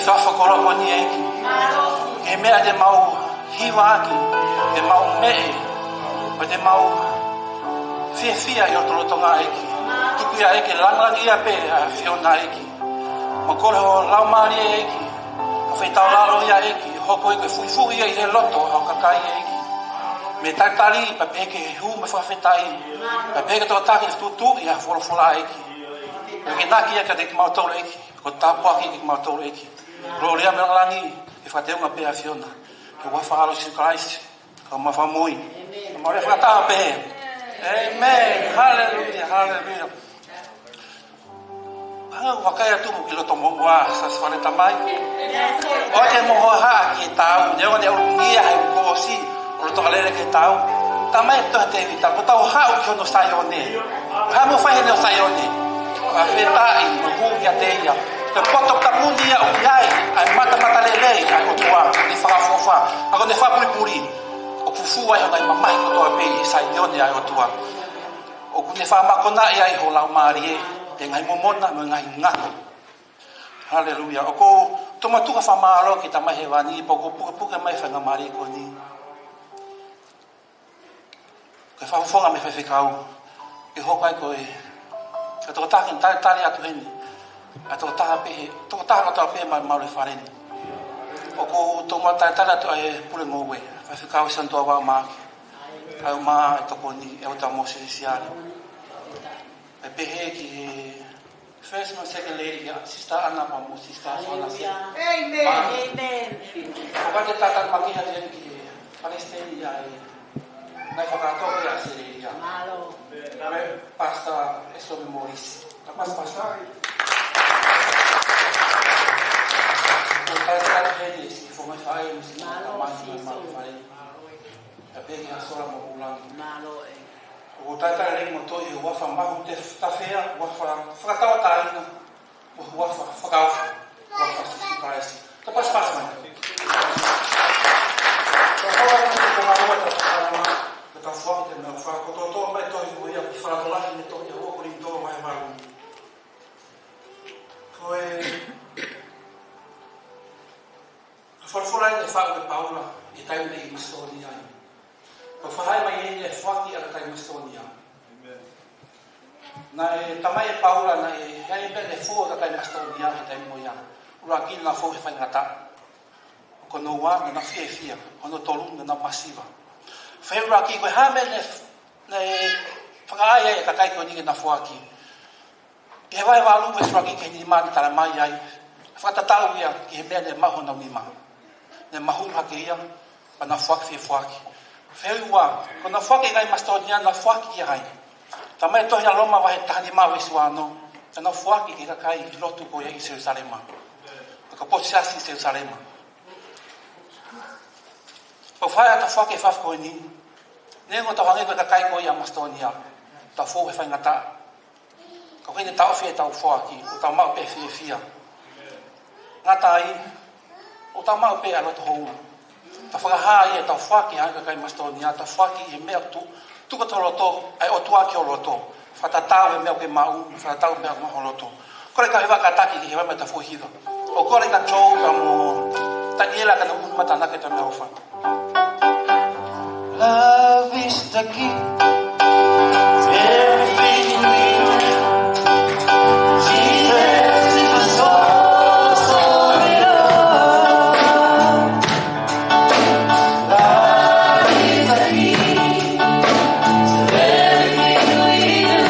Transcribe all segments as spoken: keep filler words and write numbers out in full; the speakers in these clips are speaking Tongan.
Ka fakakoloa ko eni ʻEiki. Ko e meʻa te mau hiva ʻaki, te mau meʻe, pea te mau fiefia ʻi ho lotolotonga ʻEiki. Tuku ia ʻEiki, langilangiʻia pē ʻa e ʻAfiona ʻEiki. Mo e kole ho Laumālie ʻEiki. Ka fetaulalo ia ʻEiki, hoko ia ko e fuifui ia ʻi he loto ʻo e kakai ʻEiki. Mo e talitali, pea pehē ki he hū mo e fakafetaʻi. Pea pehē ki he tokotaha ke tuʻutuʻuni ʻa e folofola ʻEiki. Pea ke naki ia kiate kimautolu ʻEiki. Ko e tāpuaki kiate kimautolu ʻEiki. Kolōlia mo e langilangi, ke fakateunga pē ʻa e ʻAfiona. Ko e huafa ʻo Sīsū Kalaisi, ko homau Fakamoʻui. Ko homau lea fakataha pē. ʻĒmeni. Haleluia, haleluia. Hanga ʻo vakai atu mo ki loto moʻua, Siasi Fale Tamai. ʻOua te mou hohaʻa ki he taau, neongo ʻene ʻulungia he kuo ʻosi ʻo loto ʻalele ki he taau. Tamai, ʻe tohi ʻe Tēvita, ko ʻetau haʻu ki hono Saione. Haʻamou fai heʻene Saione. Fakafetaʻi, mo hū kiate ia. Ko e potu tāpuni ia ʻoku ʻi ai ʻa e matamatalelei ʻa e ʻOtua, ʻene fakaʻofoʻofa, ʻa ʻene fakapulipuli. ʻOku fufū ai hono ngaahi mamahi kotoa pē ʻi he Saione ʻa e ʻOtua. ʻOku ne fakamakonaʻi ai ho Laumālie, ʻi he ngaahi momona mo e ngaahi ngata. Haleluia. ʻOku ou tuku atu ʻa e fakamālō ki he Tamai Hēvani, pea ʻoku ou pukepuke mai e faingamālie ko eni. Ko e fakafofonga mei he faifekau. Ke hoko ai ko e, ko e tokotaha ke talitali atu heni. ʻA e tokotaha pehē, tokotaha kotoa pē ma, malu e fale ni. ʻOku ou tuku atu ʻa e talitali atu ʻa e pule ngoue. Faifekau Santuava Maake. Kae ʻumaʻā e tokoni, ʻEletā Mōsese Siale. ʻE pehē ki he First mo Second Lady, ʻa Sister Ana pea mo Sister Soana. Haleluia. ʻĒmeni. ʻĒmeni. ʻOku ou kole ke talitali makehe atu heni ki he Palesiteni ʻa e ngaahi fakatō ki ʻAositelēlia. Mālō. Ko e Pastor Esomi Morisi. Ka Pastor, Pastor. ʻOku ou talitali atu heni siʻi fofonga faʻē mo siʻi Mālō, tamai, Sīsū. Mālō faʻē. ʻE pehē ki he Sola mo Kulangi. Mālō ē. ʻOku ou talitali lelei mo tō ʻi he huafa mahu tefitoʻi, huafa fakatauʻatāina, mo e huafa fakaofo, huafa Sīsū Kalaisi. Ka pasipasi mai. Ka ʻoku ou talitali mo tō ʻi he huafa, ka tau foaki atu e meʻaʻofa, ko e tō mai tō ʻi he huafa, ʻi he fakalotolahi ʻo e tō ʻi he ua Kolinitō vahe valu. Ko e folofola ʻeni naʻe faʻu ʻe Paula ʻi he taimi naʻe ʻi Masitōnia ai. Ko e faʻu mai ʻeni ʻa e foaki ʻa e kakai Masitōnia. ʻĒmeni. Naʻe talamai ʻe Paula naʻe ʻi ai e meʻa naʻe fou ai e kakai Masitōnia he taimi ko ia. ʻUluaki, naʻa nau fou he faingataʻa. Ko hono ua, naʻa nau fiefia. Ko hono tolu, naʻa nau masiva. Fehuʻi ʻuluaki, ko e hā e meʻa naʻe, naʻe fakaʻai ai e kakai ko eni ke nau foaki. ʻI he vahe valu veesi ʻuluaki ki he nima naʻe talamai ai, fakatatau ia ki he meʻa naʻe maʻu honau nima. Naʻe mahulu hake ia, pea nau foaki fie foaki. Fehuʻi ua, ko ʻenau foaki e kakai Masitōnia, nau foaki kia hai? Talamai ʻe he tohi ʻa Loma vahe taha nima veesi ua ono, naʻa nau foaki ki he kakai lotu ko ia ʻi Selusalema. Ko e kapotu siasi ʻi Selusalema. Pea ʻoku fai ʻa e foaki ʻi he efiafi ko eni. Neongo ʻetau hangē ko e kakai ko ia ʻa Masitōnia, tau fou he faingataʻa. Ka ʻoku ʻikai ke tau fie tau foaki, ʻoku tau maʻu pē fiefia. Ngata ai, ʻoku tau maʻu pē ʻa e loto houngaʻia. Tau fakahā ia ʻetau foaki hangē ko e kakai Masitōnia, tau foaki ʻi he meʻa ʻoku tuku atu ho loto, ʻa e ʻOtua ki ho loto. Fakatatau e meʻa ʻoku ke maʻu, fakatatau e meʻa ʻoku maʻu ho loto. Kole ke u hiva kātaki ki he hiva mei he foʻi hiva. ʻOku ou kole kia Joe pea mo Taniela ke nau ʻunu mai ʻo tānaki atu e meʻaʻofa. Love is the key to everything we do. Jesus is the source of it all. Love is the key to everything we do.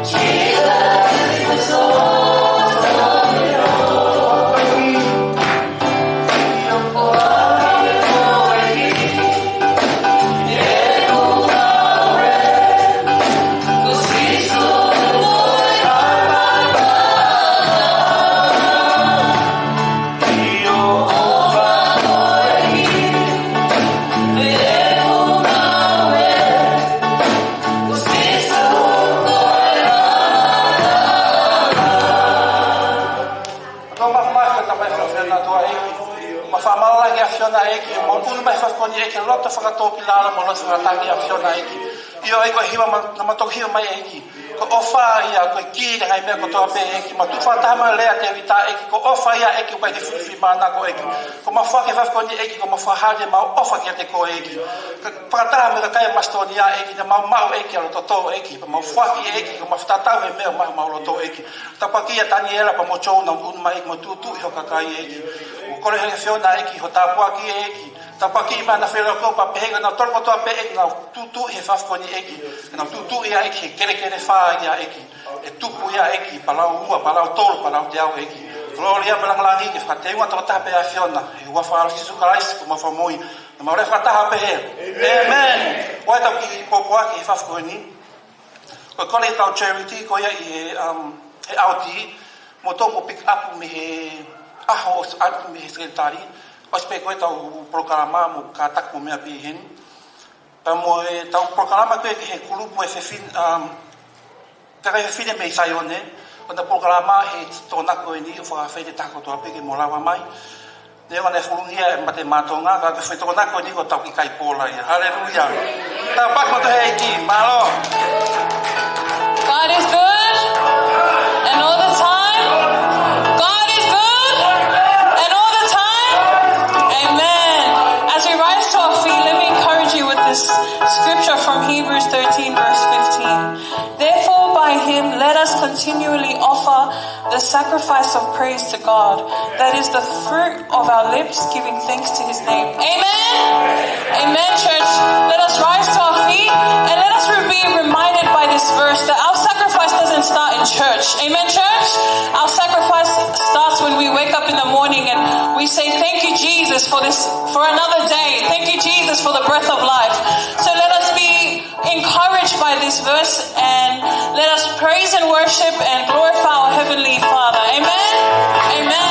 Jesus is the source of it all. Tau maʻu mai e Tamai ʻAfiona ʻEiki. Mau fakamālō lahi ki he ʻAfiona ʻEiki, mau ʻunu mai e efiafi ko eni ʻEiki, loto fakatōkilalo mo loto fakataki ʻAfiona ʻEiki. ʻIo ʻEiki, ko e hiva ma-, naʻa mau toki hiva mai ʻEiki. Ko e ʻofa ia, ko e kī ki he ngaahi meʻa kotoa pē ʻEiki. Mau tuʻu fakataha mo e lea ʻa Tēvita ʻEiki, ko e ʻofa ia ʻEiki, ʻoku ʻikai ke fulifulimanako ʻEiki. Ko ʻemau foaki e efiafi ko eni ʻEiki, ko ʻemau fakahā ʻemau ʻofa kiate koe ʻEiki. Ka fakataha mo e kakai Masitōnia ʻEiki, naʻa mau maʻu ʻEiki ʻa e loto tō ʻEiki. Pea mau foaki ʻEiki, ko ʻemau fakatatau he meʻa ʻoku ʻi homau loto ʻEiki. Tāpuakiʻi ʻa Taniela pea mo Joe, naʻa nau ʻunu mai ʻEiki, mau tūtuuʻi ho kakai ʻEiki. ʻOku kole he ʻAfiona ʻEiki, ho tāpuaki ʻEiki. Tāpuakiʻi mai ʻa e fale lotu pea pehē ki heʻenau tolo kotoa pē ʻEiki, naʻa nau tūtuuʻi he efiafi ko eni ʻEiki. Naʻa nau tūtuuʻi ʻEiki he kelekele fā ia ʻEiki. ʻE tupu ia ʻEiki, pea lau ua, pea lau tolu, pea lau teau ʻEiki. Kolōlia mo e lāngilangi ke fakateunga tokotaha pē ʻa e ʻAfiona. ʻI he huafa ʻo Sīsū Kalaisi ko homau Fakamoʻui. Naʻa mau lea fakataha pē. ʻĒmeni. ʻĒmeni. ʻOku ʻi ai ʻetau kiʻi pōpoaki he efiafi ko eni. Ko e kole ʻetau charity ko ia ʻi he, um, he ʻaofi, mou toki pick up mei he ʻaho ʻosi atu mei he sekelitali, ʻosi pē ko ē ʻetau polokalama mo kātaki mo e meʻa pē ʻi heni. Pea mo ʻetau polokalama ko ē ki he kulupu e fefine, um, kakai fefine mei Saione, ko ʻetau polokalama he Tokonaki ko eni ʻoku fakaafeʻi e taha kotoa pē ke mou lava mai. Neongo naʻe fūngia e mate mātoʻonga, ka ko e foʻi Tokonaki ko eni ko ʻetau kiʻi kai pola ia. Haleluia. Tāpuaki mautolu he ʻEiki. Mālō. God is good, and all the time. God is good, and all the time. Amen. As we rise to our feet, let me encourage you with this scripture from Hebrews thirteen, verse fifteen. Therefore, by him, let us continually offer the sacrifice of praise to God, that is the fruit of our lips, giving thanks to his name. Amen? Amen, church. Let us rise to our feet and let us be reminded by this verse that our sacrifice doesn't start in church. Amen, church? Our sacrifice starts when we wake up in the morning and we say, "Thank you, Jesus, for this, for another day. Thank you, Jesus, for the breath of life." So let us be encouraged by this verse and let us praise and worship and glorify our Heavenly Father. Amen? Amen.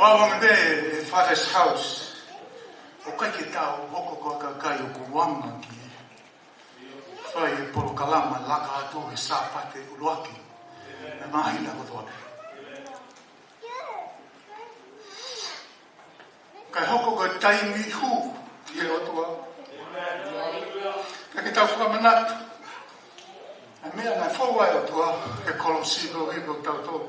Fāmili, Father's House. ʻOku ʻikai ke tau hoko ko e kakai ʻoku anga ki he fai e polokalama laka atu he Sāpate ʻuluaki ʻo e māhina kotoa pē. Kae hoko ko e taimi hū ki he ʻOtua. Kae ke tau fakamanatu ʻa e meʻa naʻe fou ai e ʻOtua he kolosi ko ē ʻo tautolu.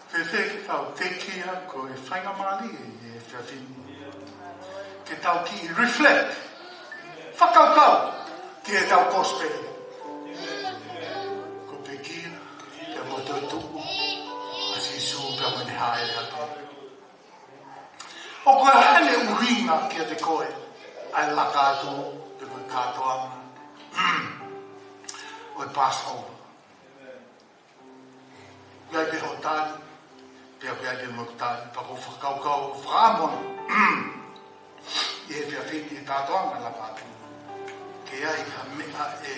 Fēfē ke tau pekia ko e faingamālie ʻi he efiafi ni ke tau kiʻi reflect, fakakaukau ki heʻetau kosipeli. Ko e pekia pea mo e toetuʻu ʻa Sīsū pea mo ʻene hāʻele atu. ʻOku ʻi ai haʻane ʻuhinga kiate koe ʻa e laka atu pe ko e kātoanga ʻo e Passover. ʻOku ʻi ai pē hoʻo tali, pea ʻoku ʻi ai pē mo ʻeku tali, pea ko e fakakaukau fakaʻamu ʻi he efiafi ni he kātoanga laka atu. Ke ʻi ai ha meʻa ʻe,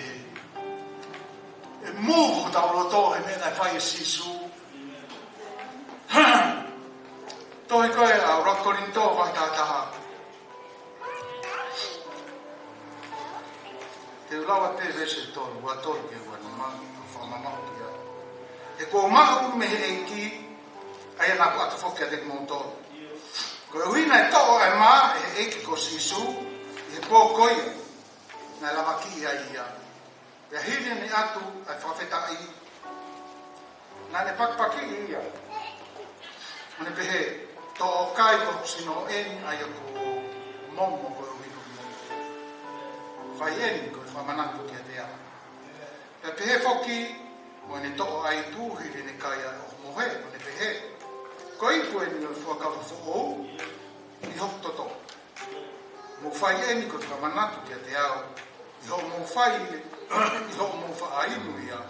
ʻe move hotau loto he meʻa naʻe fai ʻe Sīsū. Tohi ko ē ʻa e ʻuluaki Kolinitō vahe taha taha. Te u lau atu pē veesi tolu, ua tolu ki he ua nima, ʻo fakamanatu ki ai. He kuo u maʻu mei he ʻEiki, ʻa ia naʻa ku ʻatu foki kiate kimoutolu. Koeʻuhi naʻe toʻo ʻa e mā ʻe he ʻEiki ko Sīsū ʻi he pō ko ia naʻe lavakiʻi ai ia. Pea hili ʻene ʻatu ʻa e fakafetaʻi, naʻa ne pakipakiʻi ia, ʻo ne pehē, Toʻo ʻo kai, ko hoku sino eni ʻa ia kuo momo koeʻuhi ko kimoutolu. Fai eni ko e fakamanatu kiate au. Pea pehē foki, ʻo ne toʻo ʻa e ipu hili ʻene kai ʻa e ʻohomohe, ʻo ne pehē, Ko e ipu eni ʻo e fuakava foʻou ʻi hoku toto. Mou fai eni ko e fakamanatu kiate au, ʻi hoʻomou fai, ʻi hoʻomou faʻa inu ia.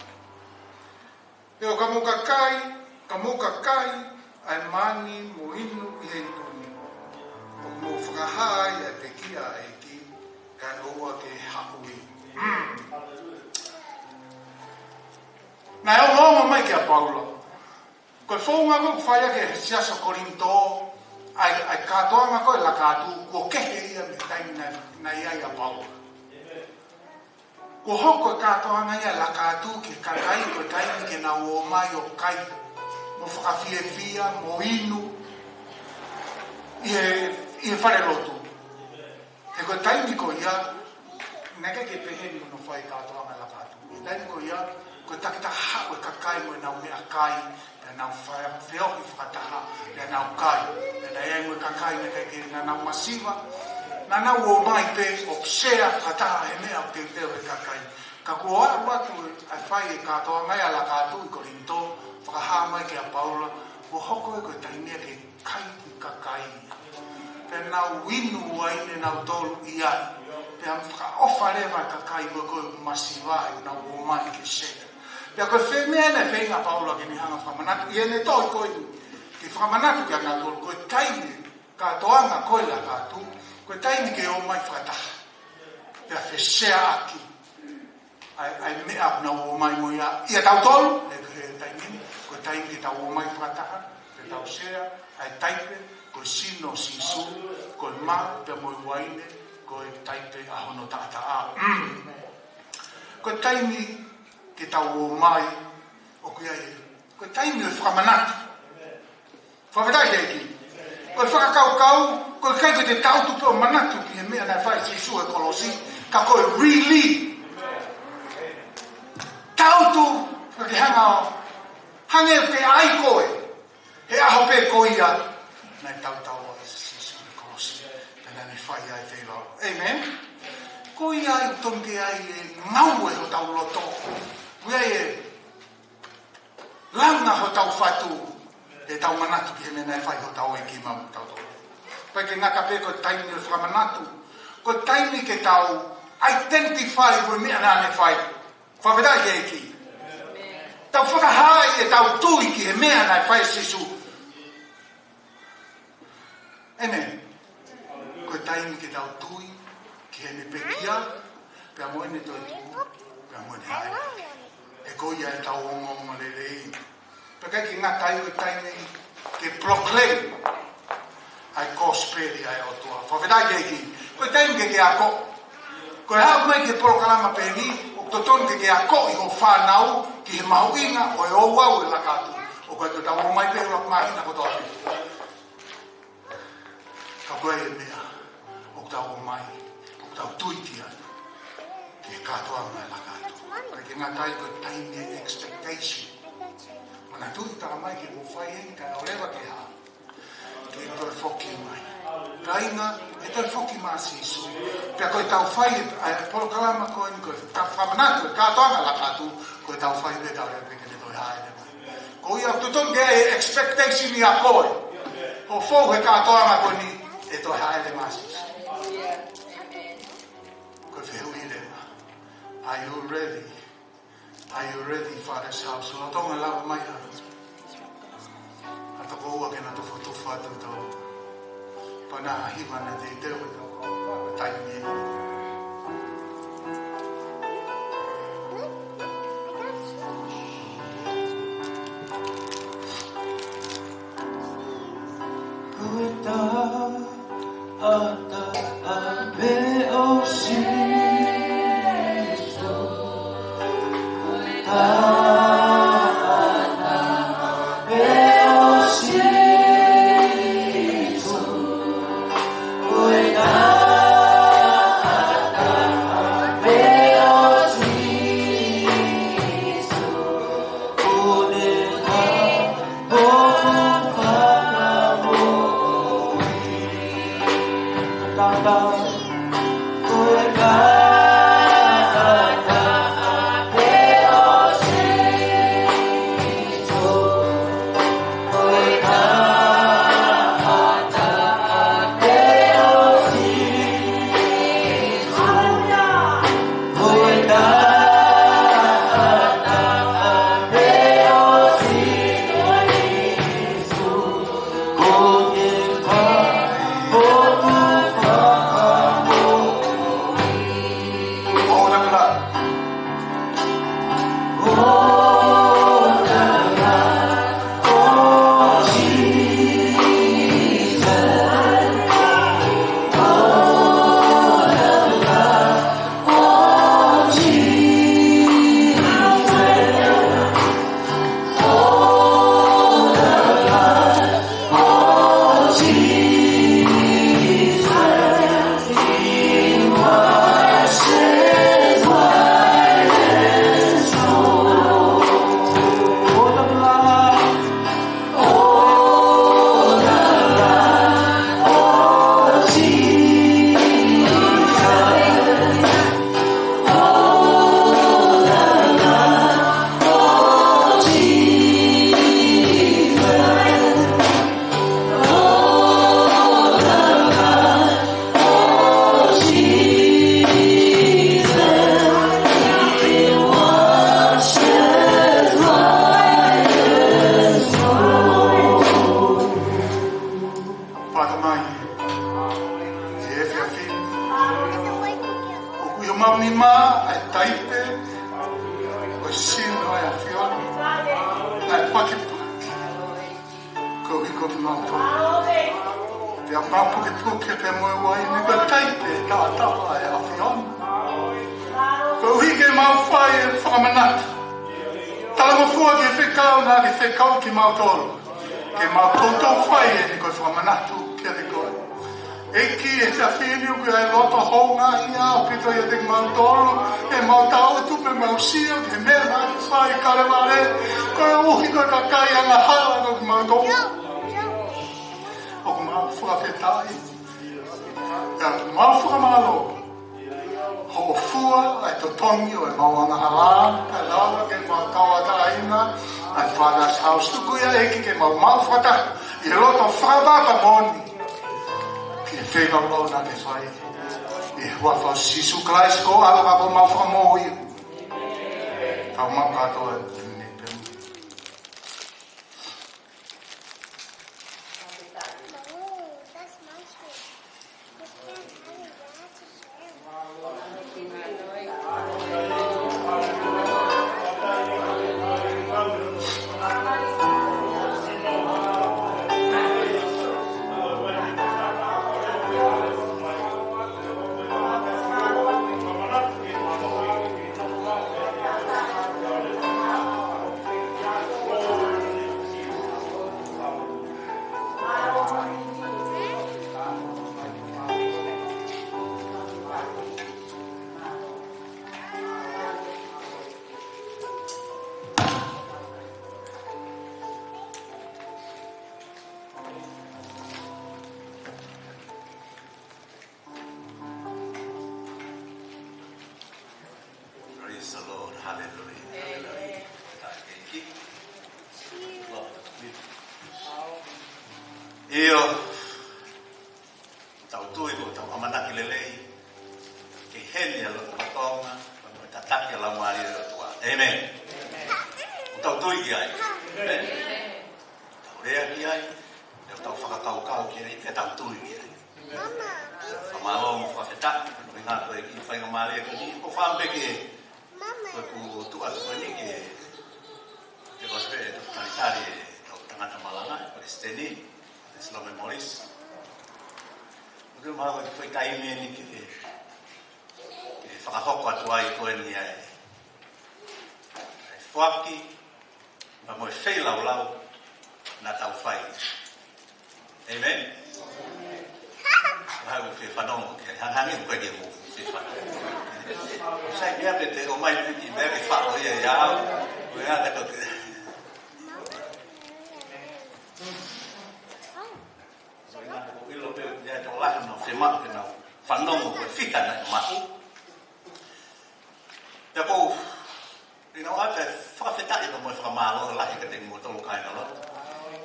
Pea ʻo ka mou ka kai, ka mou ka kai ʻa e mā ni mo inu ʻi he ipu ni, ʻoku mou fakahā ai ʻa e pekia ʻa e ʻEiki, kae ʻoua ke haʻu ia. Naʻe ongoongo mai kia Paula. Ko e founga ko ē ʻoku fai ʻaki ʻe he siasi ʻo Kolinitō ʻa e, ʻa e kātoanga ko ē laka atu, kuo kehe ia mei he taimi naʻe, naʻe ʻi ai ʻa Paula. Kuo hoko e kātoanga ia laka atu ki he kakai ko e taimi ke nau ō mai ʻo kai, mo fakafiefia, mo inu ʻi he, ʻi he falelotu. He ko e taimi ko ia, naʻe ʻikai ke pehē ni hono fai kātoanga laka atu. Ko e taimi ko ia, ko e takitaha haʻu e kakai mo ʻenau meʻakai, pea nau fa-, feohi fakataha, pea nau kai. Pea naʻe ʻi ai mo e kakai naʻe ʻikai ke, naʻa nau masiva, naʻa nau ō mai pē ʻo sea fakataha he meʻa ʻoku teuteu ʻe he kakai. Ka kuo aʻu atu ʻa e fai e kātoanga ia laka atu ʻi Kolinitō, fakahā mai kia Paula, kuo hoko ia ko e taimi ia ke kai ki he kakai. Pea nau inu uaine nautolu ia. Pea fakaʻofa leva e kakai ko ē ʻoku masiva ʻenau ō mai ke sea. Pea ko e fē meʻa naʻe feinga ʻa Paula ke ne hanga ʻo fakamanatu, ʻi heʻene tohi ko eni, ke fakamanatu kia nautolu, ko e taimi kātoanga ko ē laka atu, ko e taimi ke ō mai fakataha. Pea feseaʻaki ʻa e, ʻa e meʻa ʻoku nau ō mai mo ia, ʻia tautolu, he, he taimi ni, ko e taimi ke tau ō mai fakataha, ke tau sea ʻa e taipe, ko e sino ʻo Sīsū, ko e mā, pea mo e uaine, ko e taipe ʻa hono taʻataʻa. Ko e taimi ke tau ō mai, ʻoku ʻi ai, ko e taimi ʻo e fakamanatu. Fakafetaʻi ki he ʻEiki. Ko e fakakaukau, ko e ʻikai ke te tautu pē ʻo manatu ki he meʻa naʻe fai ʻe Sīsū he kolosi, ka ko e really tautu, ka ke hanga ʻo, hangē ʻoku ke ʻai koe, he ʻaho pē ko ia naʻe tautau ai ʻa Sīsū he kolosi, pea naʻa ne fai ai e feilaulau. ʻĒmeni. Ko ia ai tonu ke ʻi ai e ngāue hotau loto. Ko ia e langa hotau fatu, ʻetau manatu ki he meʻa naʻe fai hotau ʻEiki maʻa tautolu. Pea ʻikai ke ngata pē ko e taimi ʻo e fakamanatu, ko e taimi ke tau Identify mo e meʻa naʻa ne fai. Fakafetaʻi ki he ʻEiki. Tau fakahaaʻi ʻetau tui ki he meʻa naʻe fai ʻe Sīsū. ʻĒmeni. Ko e taimi ke tau tui ki heʻene pekia, pea mo ʻene toetuʻu, pea mo ʻene hāʻele. He ko ia ʻetau ongoongolelei. Pea ʻikai ke ngata ai, ko e taimi ke proclaim ʻa e kosipeli ʻa e ʻOtua. Fakafetaʻi ki he ʻEiki. Ko e taimi ke ke ako. Ko e haʻu mai ki he polokalama pehē ni, ʻoku totonu ke ke akoʻi hoʻo fānau ki he mahuʻinga ʻo e ouau ʻo e laka atu. ʻOku ʻikai ke tau ō mai pē ʻo laka mai ʻi he kotoa pē. Ka ko e meʻa, ʻoku tau ō mai, ʻoku tau tui ki ai, ki he kātoanga ʻo e laka atu. ʻIkai ke ngata ai, ko e taimi ʻo e expectation. Manatuʻi, tala mai ke mou fai eni, kae ʻoua leva ke hā. Ke toe foki mai. Kāinga, ʻe toe foki mai ʻa Sīsū. Pea ko ʻetau fai ʻa e polokalama ko eni, ko ʻetau fakamanatu ʻa e kātoanga ʻo e laka atu, ko ʻetau fai pē, kae ʻoua leva ke ne toe hāʻele mai. Ko ia ʻoku totonu ke ʻi ai e expectation ʻia koe. Hoʻo fou he kātoanga ko eni, ʻe toe hāʻele mai ʻa Sīsū. Ko e fehuʻi leva. Are you ready? Are you ready, Father's house? Lolotonga e lava mai ʻa e toko ua ke na tufotufa atu ʻetau pana hiva na te te o taimi. Pata mai. He efiafi ni, ʻoku ʻi homau nima ʻa e taipe ʻo e sino ʻo e ʻAfiona, ʻa e pakipaki koeʻuhi ko kimautolu. Pea mau pukepuke pea mo e uaine ko e taipe taʻataʻa ʻo e ʻAfiona, koeʻuhi ke mau fai e fakamanatu. Talangofua ki he fekau naʻa ke fekau kimautolu ke mau toutou fai eni ko e fakamanatu kiate koe. ʻEiki, he efiafi ni ʻoku ʻi ai e loto houngaʻia ʻaupito ʻiate kimautolu, ʻemau tautu pea mau sio ki he meʻa naʻe fai ʻi Kalevale, koeʻuhi ko e kakai angahala ko kimautolu. ʻOku mau fakafetaʻi, pea mau fakamālō hoʻo fua ʻa e totongi ʻo ʻemau angahala, kae lava ke mau tauʻatāina ʻa e Father's House. Tuku ia, ʻEiki, ke mau maʻu fakataha ʻi he loto fakapapa moʻoni ki he feilaulau naʻa ke fai. ʻI he huafa ʻo Sīsū Kalaisi ko e ʻAlo ka ko homau Fakamoʻui. Ka mau kātoa. Praise the Lord. Hallelujah. Hallelujah. Thank you. ʻIo, tau tui ko ʻetau ʻamanaki lelei ke ʻi heni ʻa e loto kotoa, ko e tataki ʻa e Laumālie ʻo e ʻOtua. Amen. Tau tui ki ai. Amen. Tau lea ki ai, ʻo tau fakakaukau ki ai, pea tau tui ki ai. Fakamālō mo fakafetaʻi, ko e ngaahi ko e kiʻi faingamālie ko eni, ko e fakaʻamu pē ke, ko e ku tuʻa ko eni ke, ke ʻosi pē ʻetau talitali ʻetau tangata malanga, Palesiteni, Salome Morris. Ko e mahalo ko e kiʻi taimi eni ke, ke fakahoko atu ai ko eni ʻa e, ʻa e foaki, pea mo e feilaulau naʻa tau fai. Amen. Lau fie fanongo ke hangē ko e ke mo fie fanongo. Sai pē te ʻomai pē kiʻi meʻa ke faʻo ia ia au. Ko ia ka toki. Sai na ko ʻilo pē ia tō lahi no fie maʻu ke nau fanongo ko e fika naʻe maʻu. Pea ko ʻInau ʻa e fakafetaʻi pea mo e fakamālō lahi kiate kimoutolu kāinga lotu.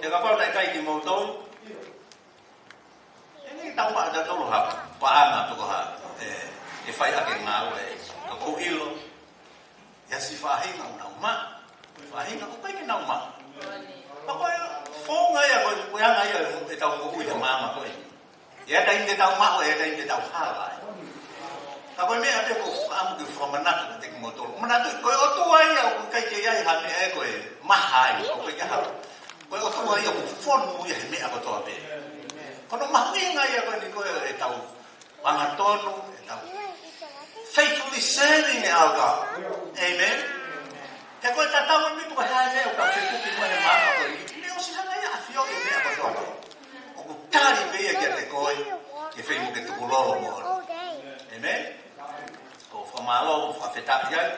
ʻE kapau naʻe ʻikai kimoutolu, ʻe ʻikai ke tau maʻu ʻe tautolu ha paʻanga pe ko ha, ʻe, ʻe fai ʻaki e ngāue. Ka ʻoku ou ʻilo, ʻi ai siʻi faʻahinga ʻoku nau maʻu, faʻahinga ʻoku ʻikai ke nau maʻu. Ka ko e founga ia, ko e, ko e anga ia ʻetau moʻui he māmani ko eni. ʻI ai e taimi te tau maʻu, ʻi ai e taimi te tau hala ai. Ka ko e meʻa pē ʻoku ou fakaʻamu ke fakamanatu kiate kimoutolu. Manatu, ko e ʻOtua ia ʻoku ʻikai ke ʻi ai ha meʻa ʻe ko e maha ai, ʻoku ʻikai ke hala. Ko e ʻOtua ia ʻoku fonu ia he meʻa kotoa pē. Ko hono mahuʻinga ia ko eni ko e ʻetau angatonu, ʻetau faithfully serving our God. Amen. He ko e tatau eni pe ko e hā e meʻa ʻoku tau fekuki mo e māmani ko eni, ʻe ʻosi hanga ia ʻo ʻafioʻi e meʻa kotoa pē. ʻOku tali pē ia kiate koe, ke fai mo ke tukulolo mo. Amen. Ko e fakamālō, fakafetaʻi ai.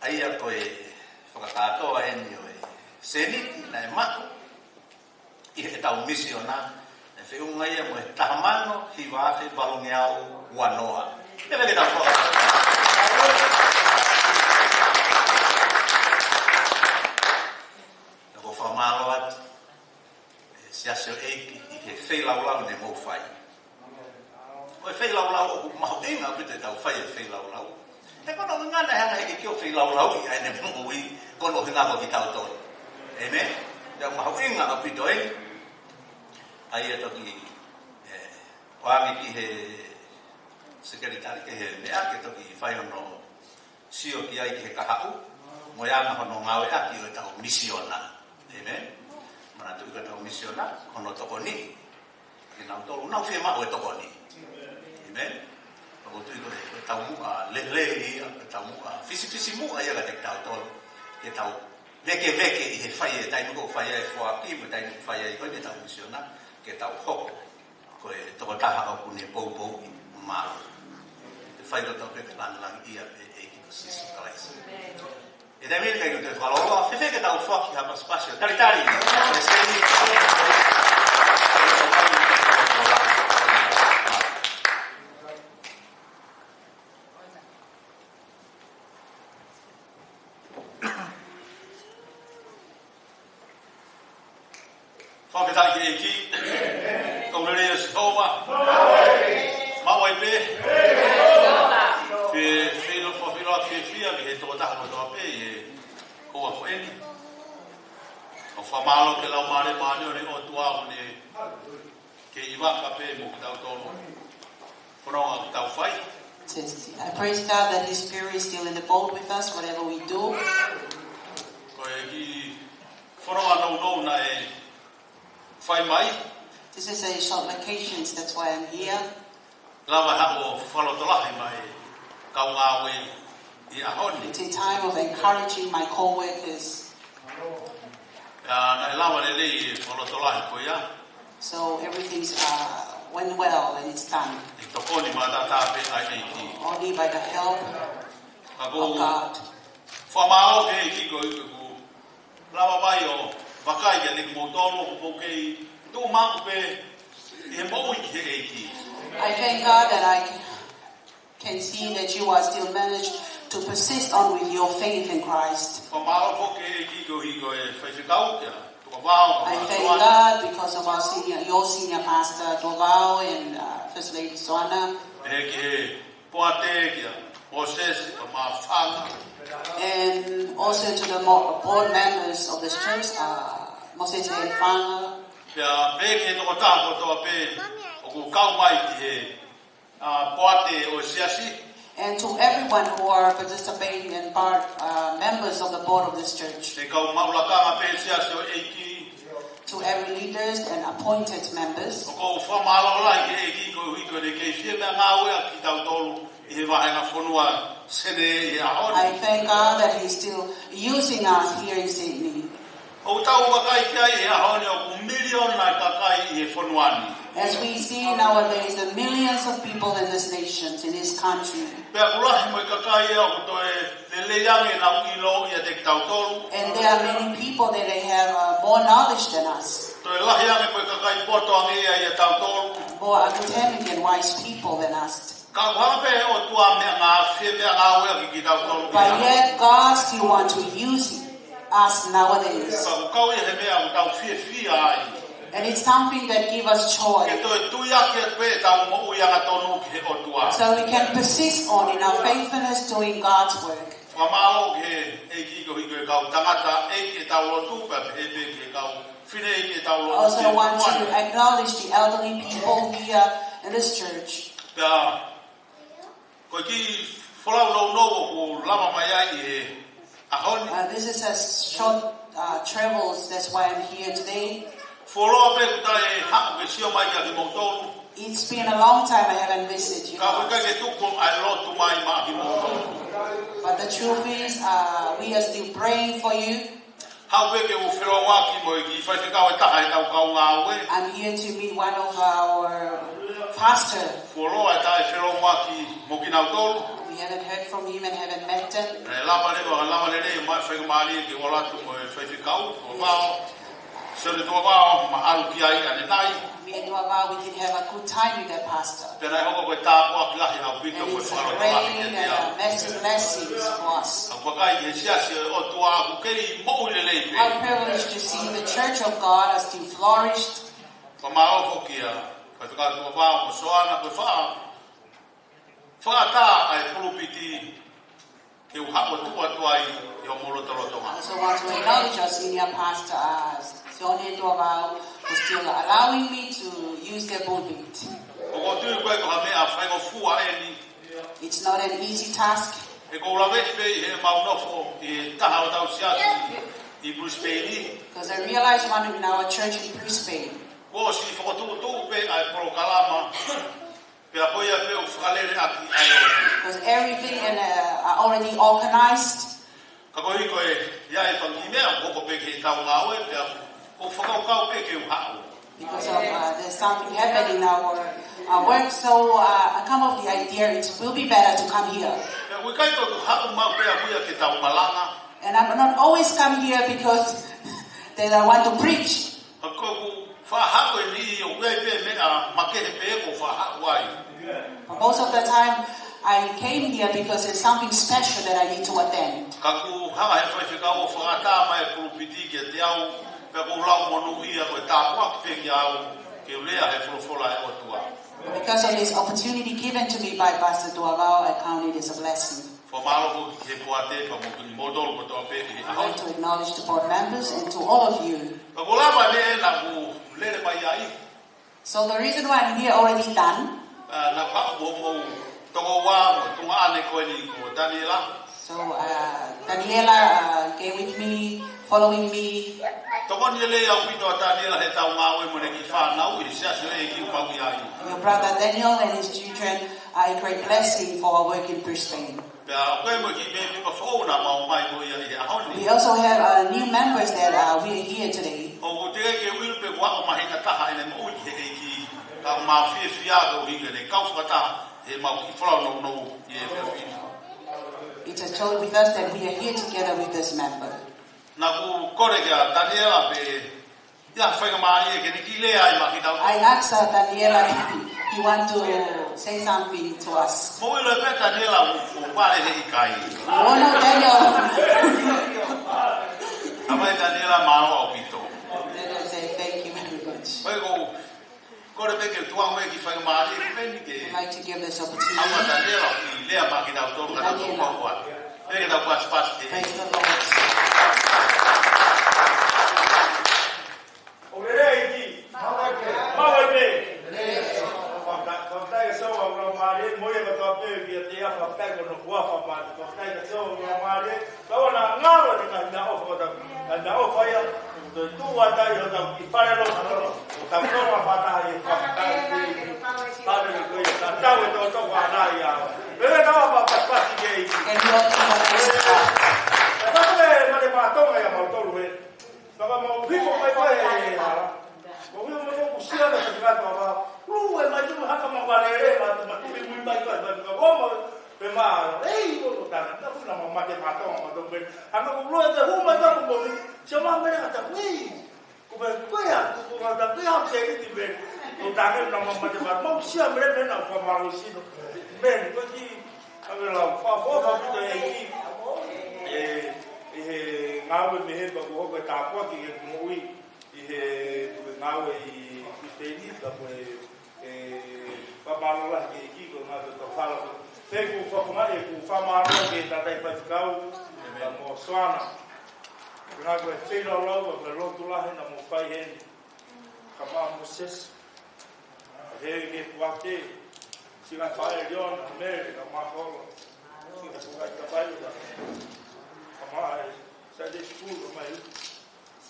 ʻA ia ko e fakakātoa eni ʻo e sēniti naʻe maʻu ʻi heʻetau misiona, ʻe feʻunga ia mo e taha mano hiva afe valungeau ua noa. Ke veke tau faka. Ko e fakamālō atu. ʻE Siasi ʻo e ʻEiki ʻi he feilaulau ne mou fai. Ko e feilaulau ʻoku mahuʻinga ʻaupito ʻetau fai e feilaulau. He ko hono ʻuhinga naʻe hanga he ʻEiki ʻo feilaulauʻi ʻa ʻene moʻui, ko hono ʻuhinga ko kitautolu. Amen? ʻOku mahuʻinga ʻaupito ē. ʻA ia toki, ʻe, ʻoange ki he sekelitali ke he meʻa ke toki fai hono sio ki ai ki he kahaʻu, mo e anga hono ngāueʻaki ʻo ʻetau misiona. Amen. Manatuʻi ko ʻetau misiona, ko hono tokoni. Kinautolu, nau fiemaʻu e tokoni. Amen. ʻOku ou tui ko e, ko e taumuʻa lelei ia, ko e taumuʻa fisifisimuʻa ia kiate kitautolu. Ke tau vekeveke ʻi he fai e taimi ko e fai e foaki, mo e taimi ko e fai ai ko eni ʻetau misiona, ke tau hoko ko e tokotaha ʻoku ne poupouʻi mo mālō. Ke fai kotoa pē ke langilangiʻia pē ʻEiki ko Sīsū Kalaisi. ʻI he taimi ni ʻoku ou fakaloloa, fēfē ke tau foaki ha pasipasi ʻo talitali. Fakafetaʻi ki he ʻEiki. Ko e lelei ʻo Sihova. Maua Pē, pē, pē, no, fafilo, fiefia ki he tokotaha kotoa pē ʻi he houa ko eni. ʻOku fakamālō ki he Laumālie Māʻoniʻoni ʻo e ʻOtua ʻoku ne kei vaka pē mo kitautolu. Fononga ʻoku tau fai. Says, I praise God that His Spirit is still in the boat with us, whatever we do. Ko e kiʻi fononga nounou naʻe fai mai. This is a short vacation, that's why I'm here. Lava haʻo fakalotolahi mai kau ngāue ʻi he ʻaho ni. It's a time of encouraging my co-workers. Pea naʻe lava lelei e fakalotolahi ko ia. So everything's, uh, went well and it's done. ʻI he tokoni maʻataʻatā pē ʻa e ʻEiki. Only by the help of God. Ka ʻoku ou fakamālō ki he ʻEiki koeʻuhi ko e lava mai ʻo vakai kiate kimoutolu ʻoku mou kei tuʻu maʻu pē ʻi he moʻui ki he ʻEiki. I thank God that I can see that you are still managed to persist on with your faith in Christ. Fakamālō foki ki he ʻEiki koeʻuhi ko e faifekau kia Tuʻavao. I thank God because of our senior, your senior pastor, Tuʻavao, and, uh, First Lady Soana. Pehē ki he poate kia Mosese Kamafanga. And also to the mo-, board members of this church, uh, Mosese and Fanga. Pea pehē ki he tokotaha kotoa pē ʻoku kau mai ki he, uh, poate ʻo e siasi. And to everyone who are participating and part, uh, members of the board of this church. He kau maʻu lakanga pē he siasi ʻo e ʻEiki. To every leaders and appointed members. ʻOku ou fakamālō lahi ki he ʻEiki koeʻuhi ko ʻene kei fie meʻangāueʻaki kitautolu ʻi he vāhenga fonua Senē ʻi he ʻaho ni. I thank God that He's still using us here in Sydney. ʻOku tau vakai ki ai he ʻaho ni ʻoku miliona e kakai ʻi he fonua ni. As we see nowadays, the millions of people in this nation, in this country. Pea ʻoku lahi mo e kakai ia ʻoku toe lelei ange ʻenau ʻilo ʻiate kitautolu. And there are many people that they have, uh, more knowledge than us. Toe lahi ange mo e kakai poto ange ia ʻiate kitautolu. More academic and wise people than us. Ka ʻoku hanga pē ʻe he ʻOtua meʻangā-, fie meʻangāueʻaki kitautolu. But yet God still want to use us nowadays. Ka ʻoku kau ia he meʻa ʻoku tau fiefia ai. And it's something that give us joy. Ke toe tuiaki atu pē ʻetau moʻui angatonu ki he ʻOtua. So we can persist on in our faithfulness doing God's work. Fakamālō ki he ʻEiki koeʻuhi ko e kau tangataʻeiki ʻetau lotu, pea pehē pē ki he kau fineʻeiki ʻetau lotu. Also want to acknowledge the elderly people here in this church. Pea ko e kiʻi folau nounou ʻoku lava mai ai ʻi he ʻaho ni. Uh, this is a short, uh, travels, that's why I'm here today. Fuoloa pē kuo taʻe haʻu ke sio mai kiate kimoutolu. It's been a long time I haven't visited you guys. Ka ʻoku ʻikai ke tuku ʻa e lotu mai maʻa kimoutolu. But the truth is, uh, we are still praying for you. Haʻu pē ke u felōngoaki mo e kiʻi faifekau ʻe taha ʻetau kau ngāue. I'm here to meet one of our pastor. Fuoloa ʻe taʻe felōngoaki mo kinautolu. We haven't heard from him and haven't met him. Naʻe lava leva, lava lelei mai faingamālie ke u ʻalu atu mo e faifekau, Tuʻavao. Sione Tuʻavao, ma ʻalu ki ai ʻanenai. Me and Tuʻavao, we did have a good time with that pastor. Pea naʻe hoko ko e tāpuaki lahi ʻaupito mo e fakalotolahi kiate au. And it's a great, uh, massive blessings for us. ʻOku ou vakai ki he siasi ʻo e ʻOtua ʻoku kei moʻui lelei pē. Our privilege to see the church of God are still flourished. Fakamālō foki ia, Faifekau Tuʻavao mo Soana, ko e fa-, fakaʻatā ʻa e pulupiti ke u haʻu ʻo tuʻu atu ai ʻi hoʻomou lotolotonga. I also want to acknowledge our senior pastor, uh, Sione Tuʻavao, for still allowing me to use the pulpit. ʻOku ou tui ʻoku ʻikai ko ha meʻa faingofua eni. It's not an easy task. He ʻoku ou laveʻi pē ʻi heʻemau nofo ʻi he taha hotau siasi ʻi Brisbane. Because I realize one in our church in Brisbane. Kuo ʻosi fokotuʻutuʻu pē ʻa e polokalama. Pea ko ia pē ʻoku fakalele ʻaki ʻa e lotu. Because everything in, uh, are already organized. Ka koeʻuhi ko e ʻi ai e fanga kiʻi meʻa, ʻoku hoko pē ki heʻetau ngāue, pea ʻoku ou fakakaukau pē ke u haʻu. Because of, uh, there's something happening in our, our work, so, uh, I come up with the idea it will be better to come here. Pea ʻoku ʻikai ko ʻeku haʻu maʻu pē ʻaʻaku ia ke tau malanga. And I'm not always come here because that I want to preach. Ka ko ʻeku faʻa haʻu eni ʻoku ʻi ai pē meʻa makehe pē ʻoku ou faʻa haʻu ai. But most of the time, I came here because there's something special that I need to attend. Ka ʻoku hanga ʻe he faifekau ʻo fakaʻatā mai e pulupiti kiate au, pea ʻoku ou lau monūʻia ko e tāpuaki pē kiate au ke u lea he folofola ʻa e ʻOtua. Because of this opportunity given to me by Pastor Tuavao, I count it as a blessing. Fakamālō foki ki he poate pea mo kimoutolu kotoa pē ʻi he I'd ʻaho like ni. To acknowledge the board members and to all of you. Ka ko e lava ʻeni naʻa ku lele mai ai. So the reason why I'm here already done. Ah, naʻa ku haʻu mo hoku tokoua mo e tuongaʻane ko eni ko Taniela. So, uh, Taniela, uh, came with me, following me. Tokoni lelei ʻaupito ʻa Taniela heʻetau ngāue mo ʻene kiʻi fānau ʻi he siasi ʻoku mau ʻi ai. Your brother Daniel and his children are a great blessing for our work in Brisbane. Pea ko e mo e kiʻi mēmipa foʻou naʻa mau ō mai mo ia ʻi he ʻaho ni. We also have, uh, new members that, uh, we are here today. ʻOku teʻeki ke u ʻilo pe kuo ʻomai ha taha ʻene moʻui ki he ʻEiki. Ka ʻoku mau fiefia koeʻuhi ko ʻene kau fakataha heʻemau kiʻi folau nounou ʻi he efiafi ni. It's a joy with us that we are here together with this member. Naʻa ku kole kia Taniela pe ʻi ai ha faingamālie ke ne kiʻi lea ai maʻa kitautolu. I asked, uh, Taniela if he, he want to say something to us. Mou ʻilo pē Taniela ʻoku, ʻoku vale he ʻikai. Oh, no, Daniel. Ka mai Taniela mālō ʻaupito. Daniel say, "Thank you very much." Mai ko Kole pē ke tuku mai e kiʻi faingamālie ko eni ke I'd like to give this opportunity. Haʻu ʻa Taniela ʻo kiʻi lea maʻa kitautolu ka tau Taniela. Tau kau. Pea ke tau pasipasi ke. Praise the Lord. ʻOku lelei ʻEiki. Maʻu ai pē. Fakafetaʻi, fakafetaʻi ki he ʻOtua ʻoku laumālie, mo ia kotoa pē ʻoku ʻiate ia, fakafetaʻi ki hono huafa māʻoniʻoni, fakafetaʻi ki he ʻOtua ʻoku laumālie. Ka ʻoua naʻa ngalo ʻene ngaahi meʻaʻofa, ko e ngaahi meʻaʻofa ia, ʻo toe tuʻu atu ai hotau kiʻi falelotu, ʻo tau tō fakataha ʻi he fakataha ʻi he fale ko ia, tatau e tōtō ko ʻana ia. Pea tau fakapasipasi ki he ʻEiki. And you all give us this. Pea tau e mate mātou ia mautolu he. Pea ka mau hifo mai ko e hala. Mau hifo mai ko e kusia na sa kata wa. Lue mai tu haka mau valele, ma, ma tuli mui mai ko e, ma, ma, ma, Pe ma, ei, ko ko tana, na kuna ma mate mato, ma to pe. Ana ko lo te hu ma ta ko ni, se ma me na ta kui. Ko pe ko ya, ko ko ta kui ha se ni ti pe. Ko ta ke na ma mate ma, ma si a me me na fa ma lo si no. Me, ko ki, a me la, fa, fa, fa, ko te e ki. E, e he, ngāue mei he pa ko ko ta ko ki ke moʻui. ʻI he, ko e ngāue ʻi, ʻi Peni, ka ko e, e, fakamālō lahi ki he ʻEiki, ko e ngāue ʻa e tafala ko. Pea ʻoku ou fakafofongaʻi ʻeku fakamālō ki he tangataʻi faifekau, ka mo Soana. Ko e ngāue ko e feilaulau, ka ko e lotu lahi naʻa mou fai heni. Ka mo Moses, he ke puate, si ngā faʻē Leona, Mele, ka mo Hola. Si ngā fukai ka pai, ka. Ka mo e, Sunday school, ka mo e,